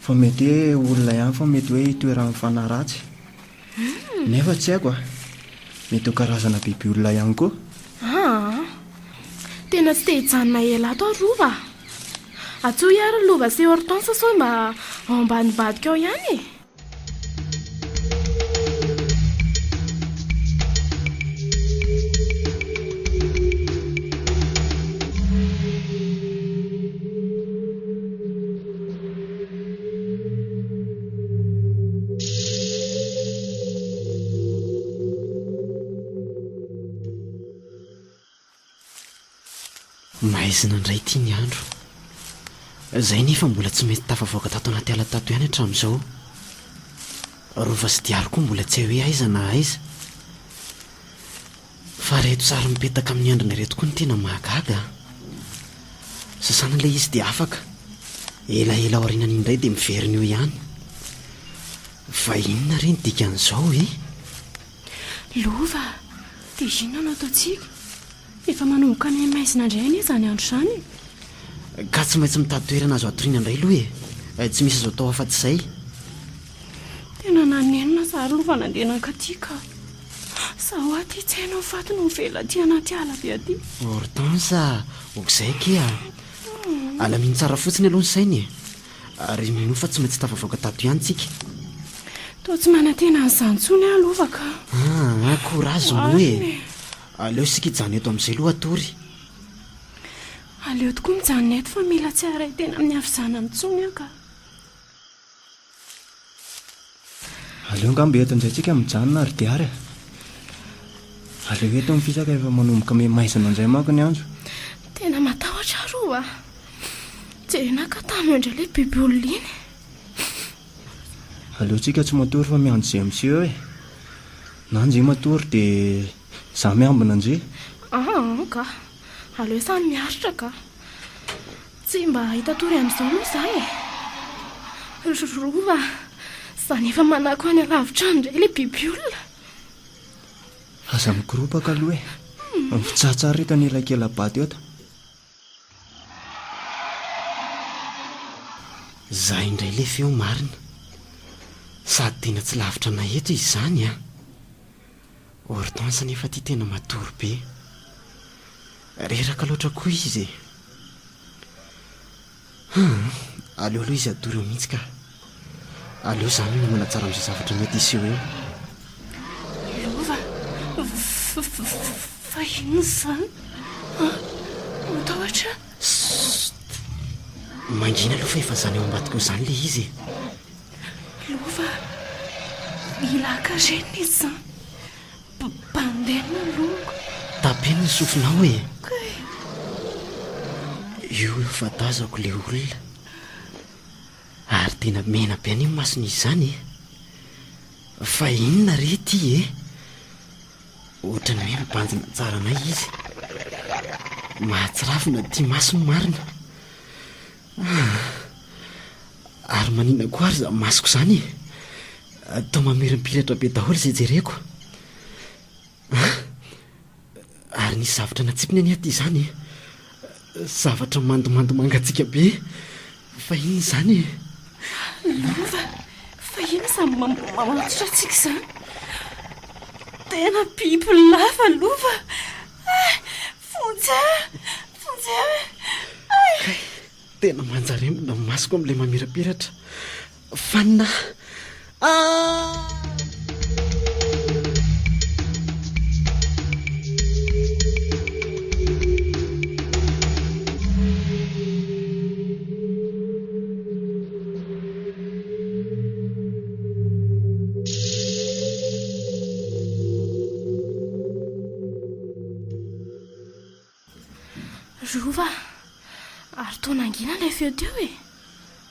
fa mety hoe olona ihany fa mety hoe itoeran'ny fanahy ratsy. Nefa tsy haiko a! Mety ho karazana biby olona ihany koa. Aa! Tena tsy te hijanona ela ato aho Rova a! Antsoy ary Lova sy Hortense sao mba ao ambanimbadika ao ihany e! Maizina indray ity ny andro. Izay nefa mbola tsy mety tafavoaka tato anaty ala tato ihany hatramin'izao. Rova sy Diary koa mbola tsy hay hoe aiza na aiza. Fa ireto sary mipetaka amin'ny andrina ireto koa no tena mahagaga a! Sasana ilay izy dia afaka. Elaela aorianan'iny indray dia miverina eo ihany. Fa inona re ny dikan'izao e? Lova, dia inona no ataontsika? Efa manomboka miha-maizina indray anie izany andro izany e! Ka tsy maintsy mitady toerana azo hatoriana indray aloha e! Tsy misy azo atao afa-tsy izay. Tena nanenina za ry Lova nandeha nankaty ka! Za hoa aty tsy hainao faty no mivelona aty anaty ala be aty. Hortense a! Ok'izay akia a! Alamino tsara fotsiny aloha ny saina e! Ary minoa fa tsy maintsy tafavoaka tato ihany tsika. Toa tsy manantena an'izany intsony aho Lova ka! Aa, courage moa e! Aleo isika hijanona eto amin'izay aloha hatory. Aleo tokoa mijanona eto fa mila tsy haharay tena amin'ny havizanana intsony aho ka! Aleo angamba eto indray tsika mijanona ry Diary a! Aleo eto ny fisaka efa manomboka miha maizina indray manko ny andro. Tena matahotra aho roa a! Jerena ka tamy eo indray ilay biby olona iny. Aleo tsika tsy matory fa miandry izay miseho eo e! Na njy matory dia za miambina njy. Aa ka! Aleo samy miaritra ka! Tsy mba hahita tory amin'izao aloha izaho e! Rova, izany efa manako any alavitra any indray ilay biby olona. Aza mikoropaka aloha e! Mifitsaha tsara eto anelakela-bato eto. Izay indray ilay feo marina. Sady tena tsy lavitra anay eto izy izany an! Hortense anefa ity tena matory be. Reraka loatra koa izy e! Hum, aleo aloha izy hatory eo mihitsy ka. Aleo izany miomana tsara amin'izay zavatra mety hiseho eo. Lova, fa inona izany? An? Matahotra aho. Sst! Mangina aloha fa efa izany ao ambadika ao izany ilay izy e! Lova, mila haka reniny izy izany. Bandaine longo. Tapeno ny sofinao e! Kay! Io efa tazako ilay olona. Ary tena mena be anie ny mason'izy izany e! Fa inona re ity e? Ohatran'ny hoe mibanjina tsara anay izy. Mahatsiravina ity masony marina. Ah! Ary maninona koa ary izany masoko izany e? Toa mamirimpiratra be daholo izay jereko. Ah! Ary nisy zavatra natsipiny anie aty izany e! Zavatra mandomando mangatsiaka be. Fa inona izany e? Lova, fa inona izany mamatotra antsika izany? Tena bibilava Lova! Ah! Vonjeo! Vonjeo e! Ay! Kay, tena manjarembona ny masoko amin'ilay mamirapiratra. Fanina ah! Rova, ary toa nangina ilay feo teo e!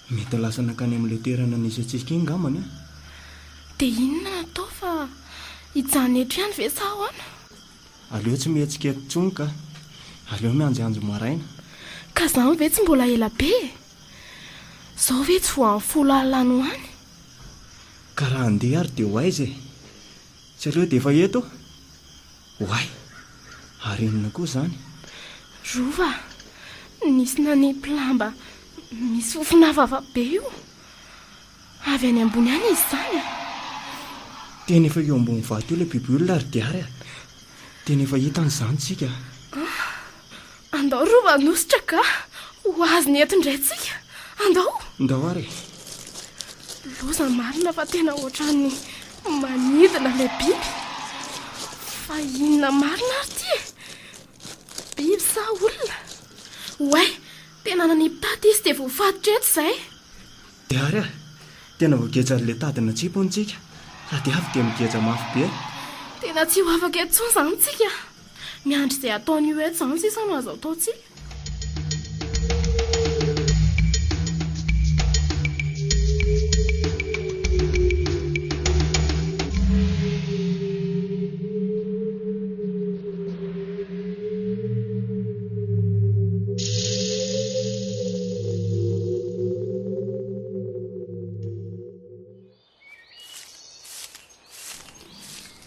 Mety lasa nankany amin'ilay toerana nisy antsika iny ngambany an! Dia inona no atao fa hijanona eto ihany ve sa ahoana? Aleo tsy mihetsika eto intsony ka! Aleo mianjianjy maraina. Ka izany ve tsy mbola ela be e? Izao ve tsy vao amin'ny folo alina any ho any? Ka raha handeha ary dia ho aiza e? Tsy aleo dia efa eto? Oay! Ary inona koa izany? Rova, nisy nanipy lamba misy fofona hafahafa be io. Avy any ambony any izy izany a! Tena efa eo ambony vato eo ilay biby olona ry Diary a! Tena efa hitany izany tsika a! Andao Rova hanositra ka! Ho azony eto indray tsika! Andao! Ndao ary e! Loza marina fa tena ohatran'ny manidina ilay biby. Fa inona marina ary ity e? Biby sa olona? Oay! Tena nanipy taty izy dia voafatotra eto izay. Diary a! Tena voagejan'ilay tady natsipy hono tsika, sady avy dia migeja mafy be. Tena tsy ho afaka eto intsony izany tsika. Miandry izay hataon'io eto izany sisa no azo ataontsika.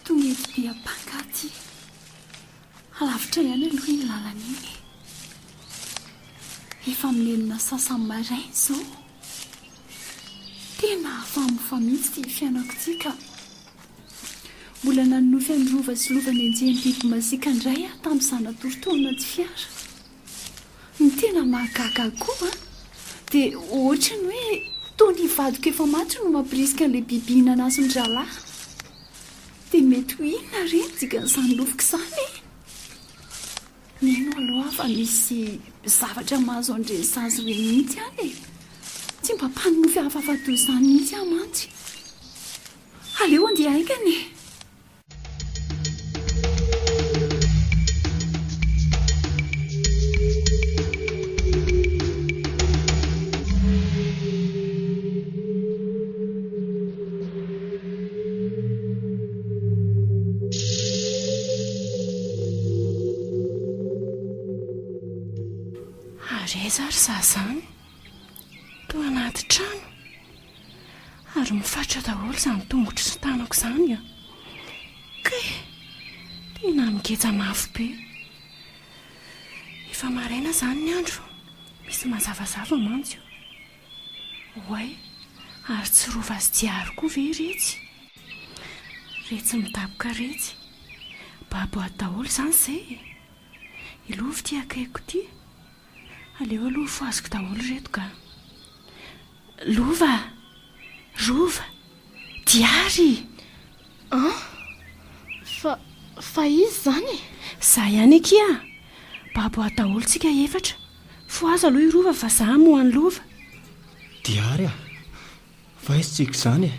Tonga eto Beampanga aty. Lavitra ihany aloha iny lalana iny e. Efa amin'ny enina sasany maraina izao. Tena hafahafa mihitsy ity fiainako ity ka. Mbola nanonofy an'i Rova sy Lova nenjehin'ny biby masiaka indray aho tamin'izaho natory tao anaty fiara. Ny tena mahagaga ahy koa dia ohatry ny hoe toa ny vadiko efa maty no mampirisika an'ilay biby hihinana azy mirahalahy. Dia mety ho inona re ny dikan'izany nofiko izany e? Mino aloha aho fa misy zavatra mahazo an'ireny zaza ireny mihitsy any e! Tsy mba mpanonofy hafahafa toy izany mihitsy aho mantsy. Aleo andeha haingana e! Ary aiza ary za zany? Toa anaty trano. Ary mifatotra daholo izany tongotro sy tanako izany an! Kay! Tena migeja mafy be. Efa maraina izany ny andro, misy mazavazava mantsy io. Oay! Ary tsy Rova sy Diary koa ve iretsy? Retsy midaboka retsy. Babo ato daholo izany izay e! I Lova ity akaikiko ity. Aleo aloha fohaziko daholo ireto ka. Lova a! Rova! Diary! An! Fa, fa iza izany e? Za ihany akia a! Babo ato daholo tsika efatra. Fohaza aloha i Rova fa za hamoha an'i Lova. Diary a! Fa aiza tsika izany e?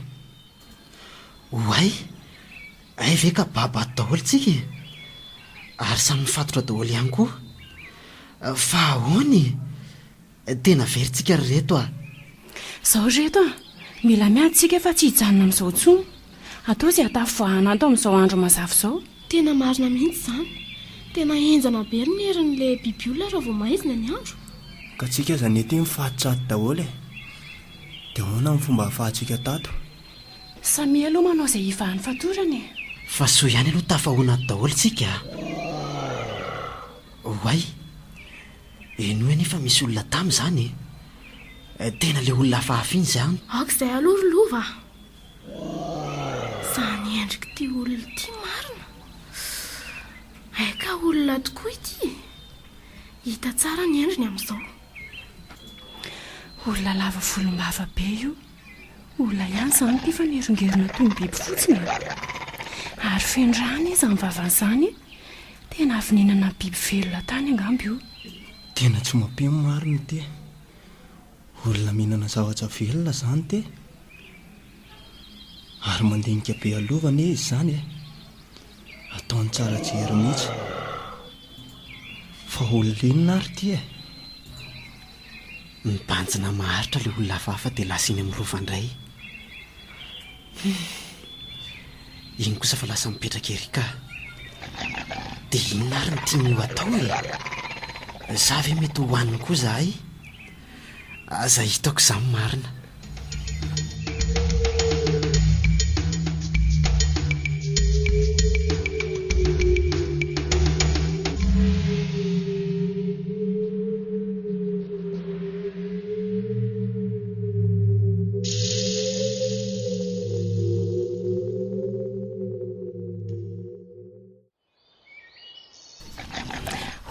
Oay! Hay ve ka babo ato daholo tsika e? Ary samy mifatotra daholo ihany koa. Fa ahoana e? Tena very tsika ry reto a! Zao ry reto a! Mila miady tsika fa tsy hijanona amin'izao intsony. Atao izay hatafivoahana ato amin'izao andro mazava izao. Tena marina mihitsy izany. Tena henjana be ry ny herin'ilay biby olona raha vao maizina ny andro. Ka tsika aza anie ity mifatotra ato daholo e! Dia ahoana ny fomba ahafahantsika tato? Samia aloha manao izay hivahan'ny fatorana e! Fa soa ihany aloha tafahoana ato daholo tsika a! Oay! Henoy anie fa misy olona tamy izany e! Tena ilay olona hafahafa iny izany. Aoka izay aloha ry Lova a! Izany endrik'ity olona ity marina! Hay ka olona tokoa ity e! Hita tsara ny endriny amin'izao. Olona lava volombava be io. Olona ihany izany ity fa mierongerona toy ny biby fotsiny e! Ary feno rà anie izany vavany izany e! Tena avy nihinana biby velona tany angamba io. Tena tsy mampino marina ity. Olona mihinana zavatra velona izany ity. Ary mandinika be aloha anie izy izany e. Ataony tsara jery mihitsy. Fa olona inona ary ity e? Mibanjina maharitra ilay olona hafahafa dia lasa eny amin'ny rova indray. Hum. Iny kosa fa lasa mipetraka ery ka. Dia inona ary no tian'io atao e? Za ve mety ho haniny koa zahay? Aza hitako izany marina.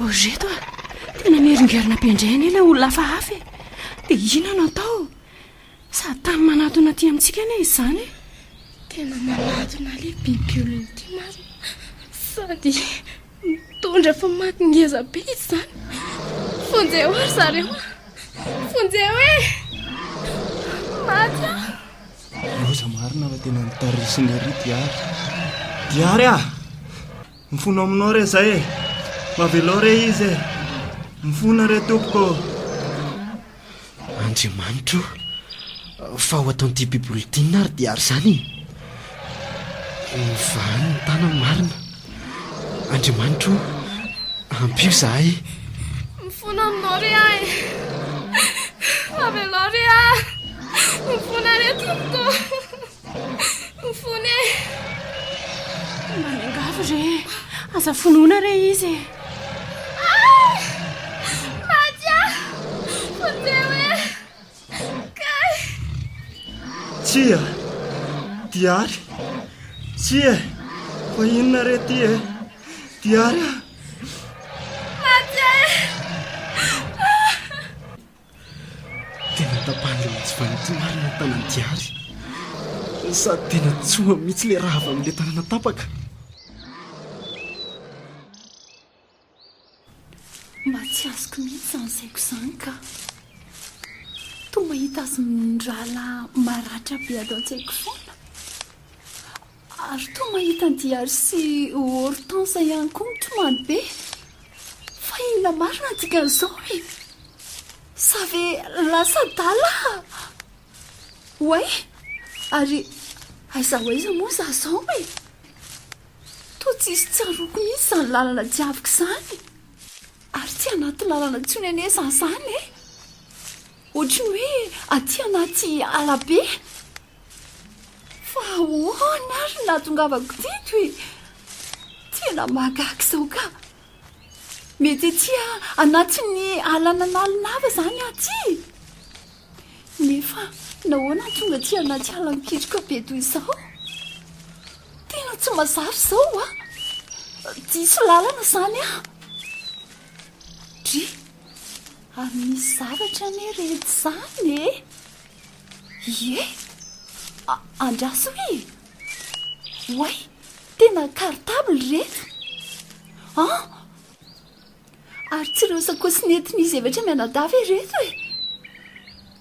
O ry reto a! Tena miheringerina be indray anie ilay olona hafahafa e! Dia inona no atao? Sady tany manatona aty amintsika anie izy izany e! Tena manatona ilay biby olona ity marina. Sady mitondra famaky ngeza be izy izany. Vonjeo aho ry zareo a! Vonjeo e! Maty aho! Loza marina fa tena notarisiny ery Diary. Diary ah! Mifona aminao re zay e! Mba avelao re izy e! Mifona re tompoko ô! Andriamanitra o! Fa ho ataon'ity bibiolona ity inona ary Diary izany e? Novahany ny tanany marina. Andriamanitra o! Ampio izahay e! Mifona aminao re aho e! Avelao re aho! Mifona re tompoko! Mifona e! Mba miangavy re e! Aza fonoina re izy e! Ay! Maty aho! Vonjeo e! Kay! Tsia! Diary! Tsia e! Fa inona re ity e? Diary a! Maty e! Tena tapahan'ilay olon-tsy ity marina ny tanan'i Diary. Sady tena tsoa mihitsy ilay raha avy amin'ilay tanana tapaka. Mba tsy azoko mihitsy izany saiko izany ka. Toa mahita azy mirahalahy maratra be ato an-tsaiko foana. Ary toa mahita an'i Diary sy Hortense ihany koa mitomany be. Fa inona marina ny dikan'izao e? Sa ve lasa adala aho? Oay! Ary aiza ho aiza moa izaho izao e? Toa tsisy tsaroako mihitsy izany lalana diaviko izany. Ary tsy anaty lalana intsony anie izaho izany e! Ohatry ny hoe aty anaty ala be. Fa ahoana ary no nahatongavako teto e? Tena mahagaga izao ka! Mety aty anatin'ny alan'Analinava izany aho ity e! Nefa nahoana no tonga aty anaty ala mikitroka be toy izao? Tena tsy mazava izao a! Diso lalana izany aho. Dry! Ary misy zavatra anie re izany e! Ie! Andraso e! Oay! Tena cartable ireto! An! Ary tsy ireo sakaosy nentin'izy efatra mianadahy ve ireto e?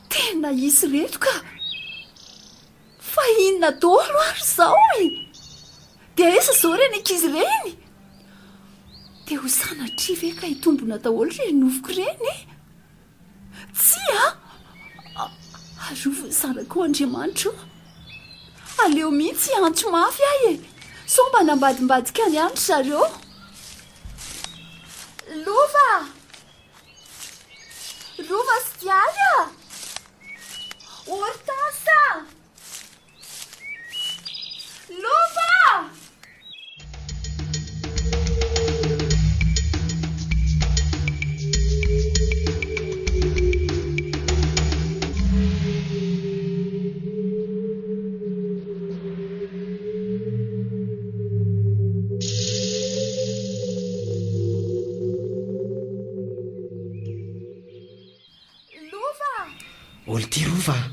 Tena izy ireto ka! Fa inona daholo ary izao e? Dia aiza izao ireny ankizy ireny? Dia ho sanatria ve ka hitombina daholo ireny nofiko ireny e? Tsia a! Arovy ny zanako Andriamanitra o! Aleo mihitsy hiantso mafy aho e! Sao mba nambadimbadika any ihany ry zareo? Lova! Rova sy Diary a! Hortense a! Lova! Lova! Ol ty Rova a!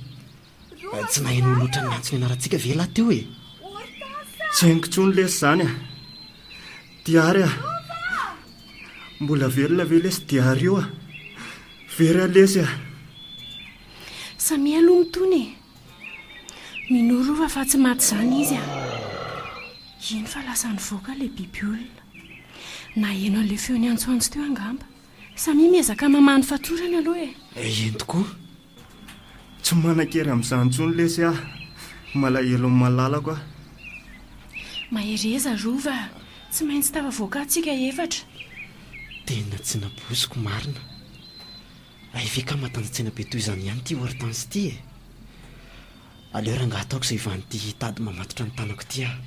Tsy naheno olo ohatran'ny niantso ny anarantsika ve lahy teo e? Tsy henoko intsony lesy izany a! Diary a! Mbola velona ve lesy Diary io a? Very aho lesy a! Samia aloha mitony e! Minoa Rova fa tsy maty izany izy a! Iny fa lasa nivoaka ilay biby olona. Naheno an'ilay feo niantsoantso teo angamba. Samia miezaka mamaha ny fatorana aloha e! Eny tokoa. Tsy manan-kery amin'izany intsony lesy aho. Malahelo ny malalako aho. Mahereza Rova a! Tsy maintsy tafavoaka tsika efatra. Tena tsy nampoiziko marina. Hay ve ka matanjatsaina be toy izany ihany ity Hortense ity e! Aleo rangahy ataoko izay hivahan'ity tady mamatotra ny tanako ity aho.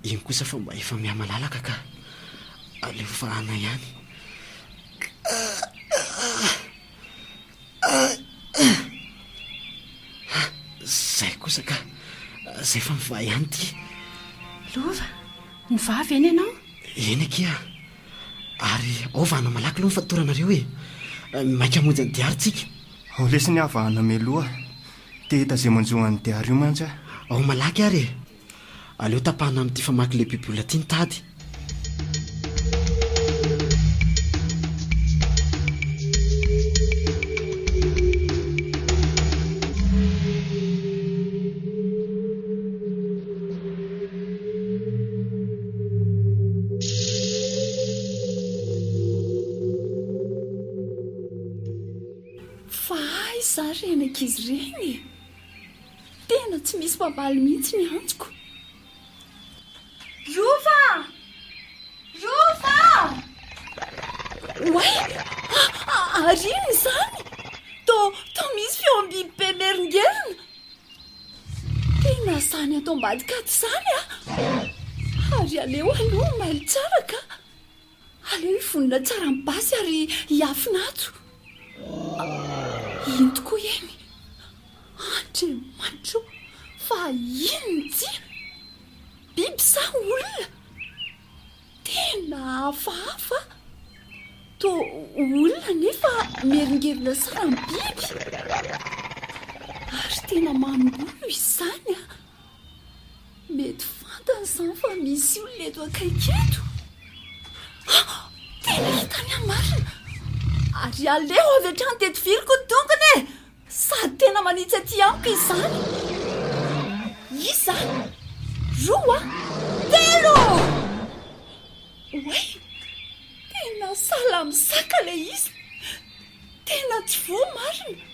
Iny kosa fa mba efa mihamalalaka ka. Aleo vahana ihany. Zay kosa ka. Zay fa mivaha ihany ity. Lova, nivaha ve ny anao? Eny akia. Ary ao vahana malaky aloha ny fatoranareo e. Maika hamonjy an'i Diary tsika. Ao lesy ny ahy vahana mialoha. Te hahita izay manjo an'i Diary io mantsy aho. Ao malaky ary e. Aleo tapahana amin'ity famaky le bibiolona ity ny tady. Fa aiza ary ireny ankizy ireny e? Tena tsy misy mpamaly mihitsy ny antsoko. Rova! Rova! Oay! Ary inona izany? Toa, toa misy feom-biby be miheringerina. Tena izany ato ambadika ato izany a! Ary aleo aloha mailo tsara ka! Aleo hivonona tsara ny basy ary hiafina ato. Iny tokoa eny. Andriamanitra o! Fa inona ity? Biby sa olona? Tena hafahafa. Toa olona nefa miheringerina saran'ny biby. Ary tena manolo izany an! Mety fantany izany fa misy olona eto akaiky eto. Ah! Tena hitany aho marina. Ary aleo avy hatrany dia tifiriko ny tongony e! Sady tena manitsy aty amiko izany. Isa, roa, telo! Oay! Tena sahala amin'ny saka ilay izy. Tena tsy voa marina.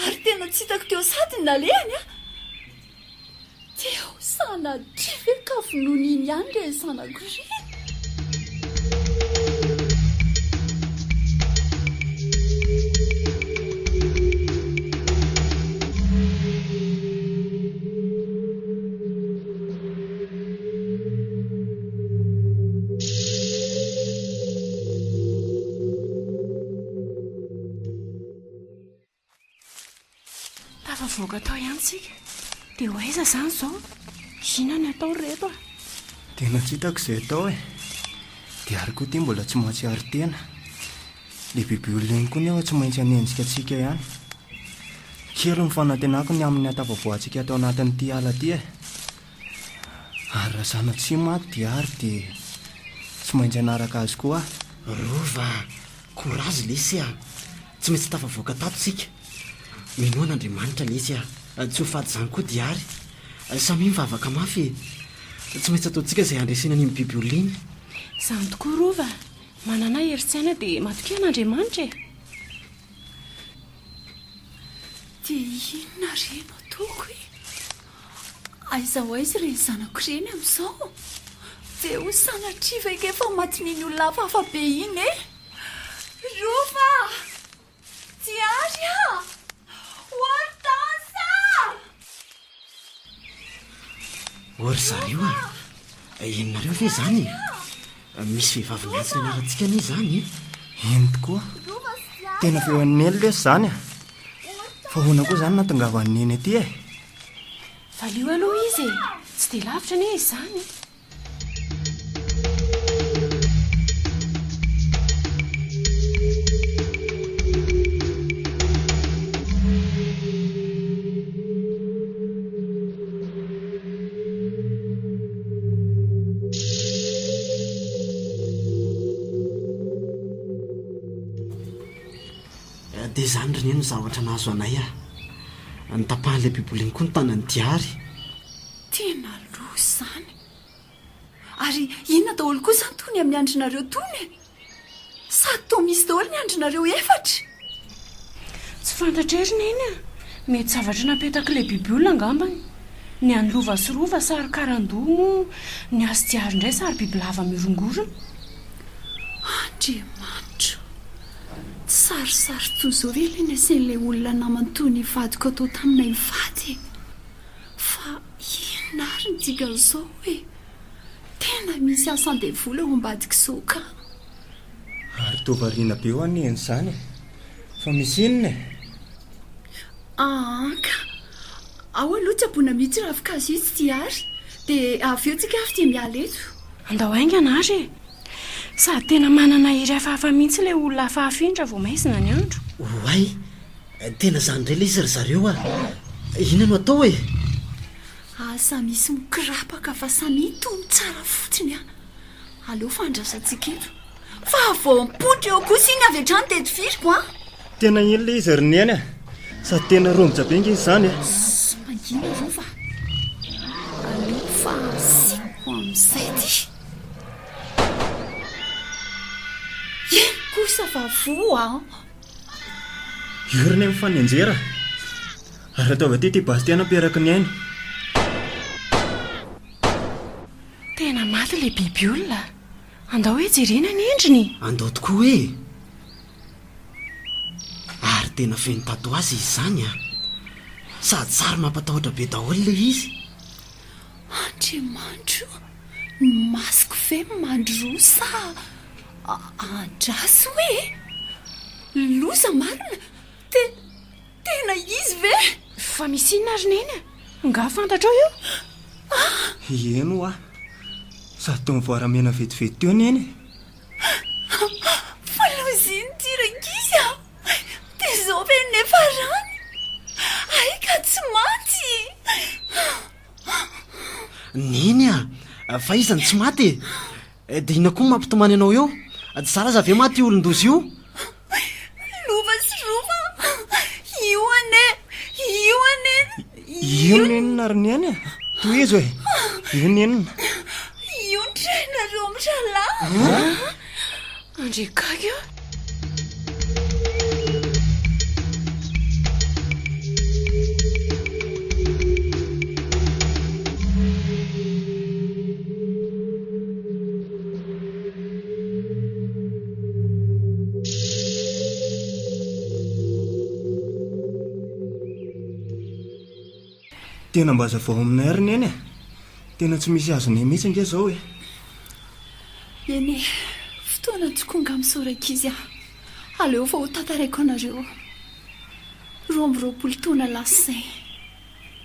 Ary tena tsy hitako teo sady ny nalehany a! Teo sanatria ve ka vonoiny iny ihany ireny zanako ireny? Tafavoaka tao ihany tsika. Dia ho aiza izany izao? Inona no atao ry reto a? Tena tsy hitako izay atao e. Diary koa ity mbola tsy mahatsiaro tena. Ilay biby olona iny koa nefa tsy maintsy hanenjika antsika ihany. Kely ny fanantenako ny amin'ny hahatafavoahantsika ato anatin'ity ala ity e. Ary raha sanatria maty Diary dia tsy maintsy hanaraka azy koa aho. Rova a! Courage lesy a! Tsy maintsy tafavoaka tato isika. Minoa an'Andriamanitra lesy a! Tsy ho faty izany koa Diary. Samia mivavaka mafy e! Tsy maintsy ataontsika izay handresena an'iny biby olona iny. Izany tokoa Rova a! Manàna herin-tsaina dia matokia an'Andriamanitra e! Dia inona re no ataoko e? Aiza ho aiza ireny zanako ireny amin'izao? Dia ho sanatria ve kay fa matin'iny olona hafahafa be iny e? Rova a! Diary a! Hortense a! Ô ry zareo a! Henonareo ve izany e? Misy vehivavy miantso ny anarantsika anie izany e! Eny tokoa. Tena feon'i Neny lesy izany a! Fa ahoana koa izany nahatongavan'i Neny aty e? Valio aloha izy e! Tsy dia lavitra anie izany e! Dia izany ry Neny no zavatra nahazo anay ah. Notapahan'ilay biboliny koa ny tanan'i Diary. Tena loza izany. Ary inona daholo koa izany tony amin'ny andrinareo tony e? Sady toa misy daholo ny andrinareo efatra. Tsy fantatray ry Neny a! Mety zavatra napetak'ilay biby olona angambany. Ny an'i Lova sy Rova sary karandoha moa ny azy Diary indray sary bibilava mihorongorona. Andriamanitra o! Tsy sarisary toy izao ve ilay nasian'ilay olona namany toy ny vadiko atao taminay mivady e? Fa inona ary ny dikan'izao e? Tena misy asan-devoly ao ambadik'izao ka! Ary toa variana be hoa neny izany e! Fa misy inona e? Aa ka! Ao aloha tsaboina mihitsy ravin-kazo itsy ty ary dia avy eo tsika avy dia miala eto. Andao haingana ary e! Sady tena manana hery hafahafa mihitsy ilay olona hafahafa iny raha vao maizina ny andro. Oay! Tena izany indray ilay izy ry zareo a! Inona no atao e? Aza misy mikirapaka fa samia tony tsara fotsiny a! Aleo fa andrasantsika eto. Fa vao mipoitra eo kosa iny avy hatrany dia tifiriko an! Tena iny ilay izy ry Neny a! Sady tena romotra be ange izy izany e! Ssss mangina aloha fa aleo fa asiako amin'izay ity. Eny kosa fa voa an! Io ry Neny mifanenjera. Ary ataovy aty ity basy ity hanampiarako ny ainy. Tena maty ilay biby olona. Andao hoe jerena ny endriny. Andao tokoa e! Ary tena feno tatouage izy izany an! Sady sary mampatahotra be daholo ilay izy. Andriamanitro o! Ny masoko ve mandroa sa andraso e! Loza marina! Te-, tena izy ve? Fa misy inona ry Neny a? Nga fantatrao io? Eny hoa! Sady toa mivoara-mena vetivety teo Neny e! Fa loza iny ity rankizy a! Dia izao ve no niafarany? Hay ka tsy maty! Neny a! Fa iza no tsy maty e? Dia inona koa no mampitomany anao eo? Tsy zara aza ve maty io olon-doza io? Lova sy rova Io anie! Io anie! Io nenina ry neny a! Tohizo e! Io nenina. Io ndray nareo mirahalahy! Andriakaky a! Tena mba hazavao aminay ry Neny e! Tena tsy misy azonay mihitsy ange izao e! Eny e, fotoana tokoa angaha misaora ankizy a! Aleo fa ho tantaraiko anareo. 22 taona lasa izay,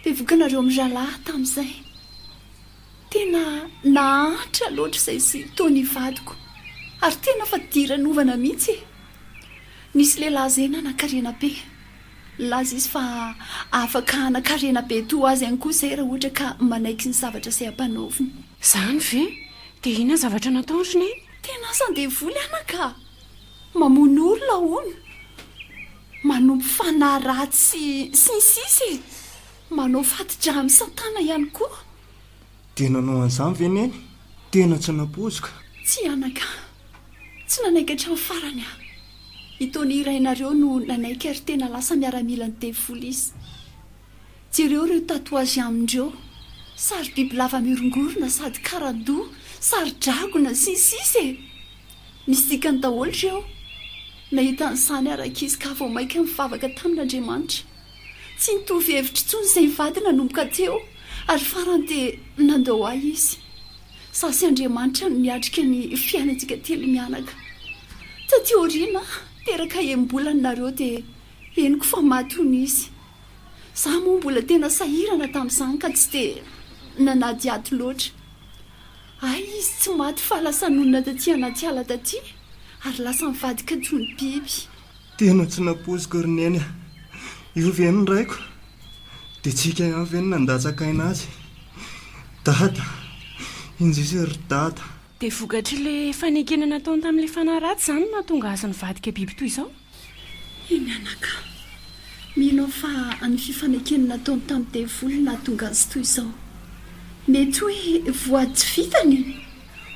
bevoka nareo mirahalahy tamin'izay. Tena nahantra loatra izay sy Tony vadiko. Ary tena fadiranovana mihitsy e! Nisy lehilahy izay nanankarena be. Nilaza izy fa afaka hanan-karena be toa azy ihany koa izay raha ohatra ka manaiky ny zavatra izay ampanaoviny. Izany ve? Dia inona ny zavatra nataony ry Neny? Tena asan-devoly anaka! Mamono olona hono! Manompo fanahy ratsy sy ny sisa e! Manao fati-drà amin'i Satana ihany koa. Dia nanao an'izany ve Neny? Tena tsy nampoiziko. Tsia anaka, tsy nanaiky hatramin'ny farany aho. I Tony rainareo no nanaiky ary tena lasa miaramilan'ny devoly izy. Jereo ireo tatouage aminy ireo, sary bibilava mihorongorona sady karandoha, sary dragona sy ny sisa e! Misy dikany daholo ireo. Nahita an'izany aho rankizy ka vao mainka nivavaka tamin'Andriamanitra. Tsy nitovy hevitra intsony izay nivady nanomboka teo ary farany dia nandao ahy izy. Izaho sy Andriamanitra no niatrika ny fiainantsika telo mianaka. Taty aoriana, teraka enim-bolana nareo dia henoko fa maty hono izy. Izaho moa mbola tena sahirana tamin'izany ka tsy dia nanadihady loatra. Hay izy tsy maty fa lasa nonina taty anaty ala taty ary lasa nivadika toy ny biby. Tena tsy nampoiziko ry Neny a! Io ve ny raiko? Dia tsika ihany ve no nandatsaka aina azy? Dada! Indrisy ry Dada! Dia vokatr'ilay fanekena nataony tamin'ilay fanahy ratsy izany no nahatonga azy nivadika biby toy izao? Eny anaka. Mino aho fa ny fifanekena nataony tamin'ny devoly no nahatonga azy toy izao. Mety hoe voady tsy vitany?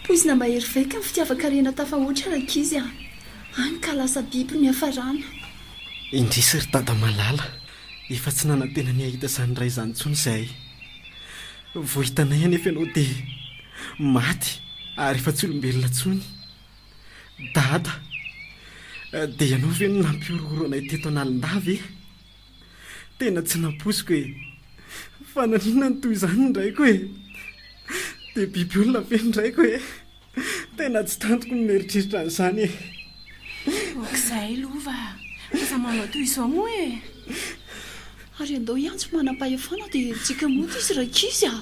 Poizina mahery vaika ny fitiavan-karena tafahoatra rankizy a! Hany ka lasa biby no niafarana. Indrisy ry dada malala, efa tsy nanantena ny hahita izany ray izany intsony izahay. Vao hitanay anefa ianao dia maty ary efa tsy olombelona intsony. Dada, dia ianao ve no nampihorohoro anay teto Analindava e? Tena tsy nampoiziko e! Fa naninona no toy izany ny raiko e? Dia biby olona ve ny raiko e? Tena tsy tantiko ny mieritreritra an'izany e! Aok'izay Lova a! Aza manao toy izao moa e! Ary andao hiantso manam-pahefana dia herintsika mody izy rankizy a!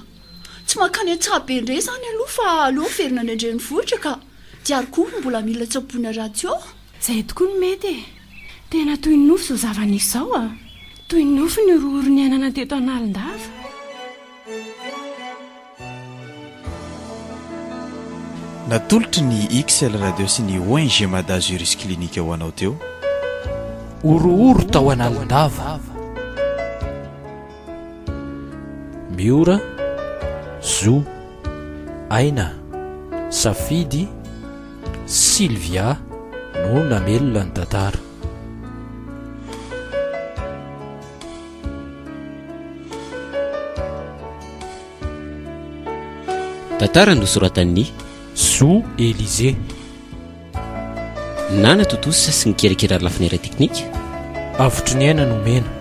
Tsy mankany an-tsaha be indray izany aloha fa aleo miverina any an-drenivohitra ka! Dia ary koa mbola mila tsaboina rahateo. Izay tokoa no mety e! Tena toy ny nofy izao zava-nisy izao a! Toy ny nofy ny horohoro niainana teto Analindava. Natolotry ny XL Radio sy ny ONG Mada Juris Clinique ho anao teo. Horohoro tao Analindava. Miora, Zo, Aina, Safidy, Sylvia no namelona ny tantara. Tantara nosoratan'i Zo Elysée. Nanatontosa sy nikirakira ny lafiny ara-teknika. Avotry ny aina nomena.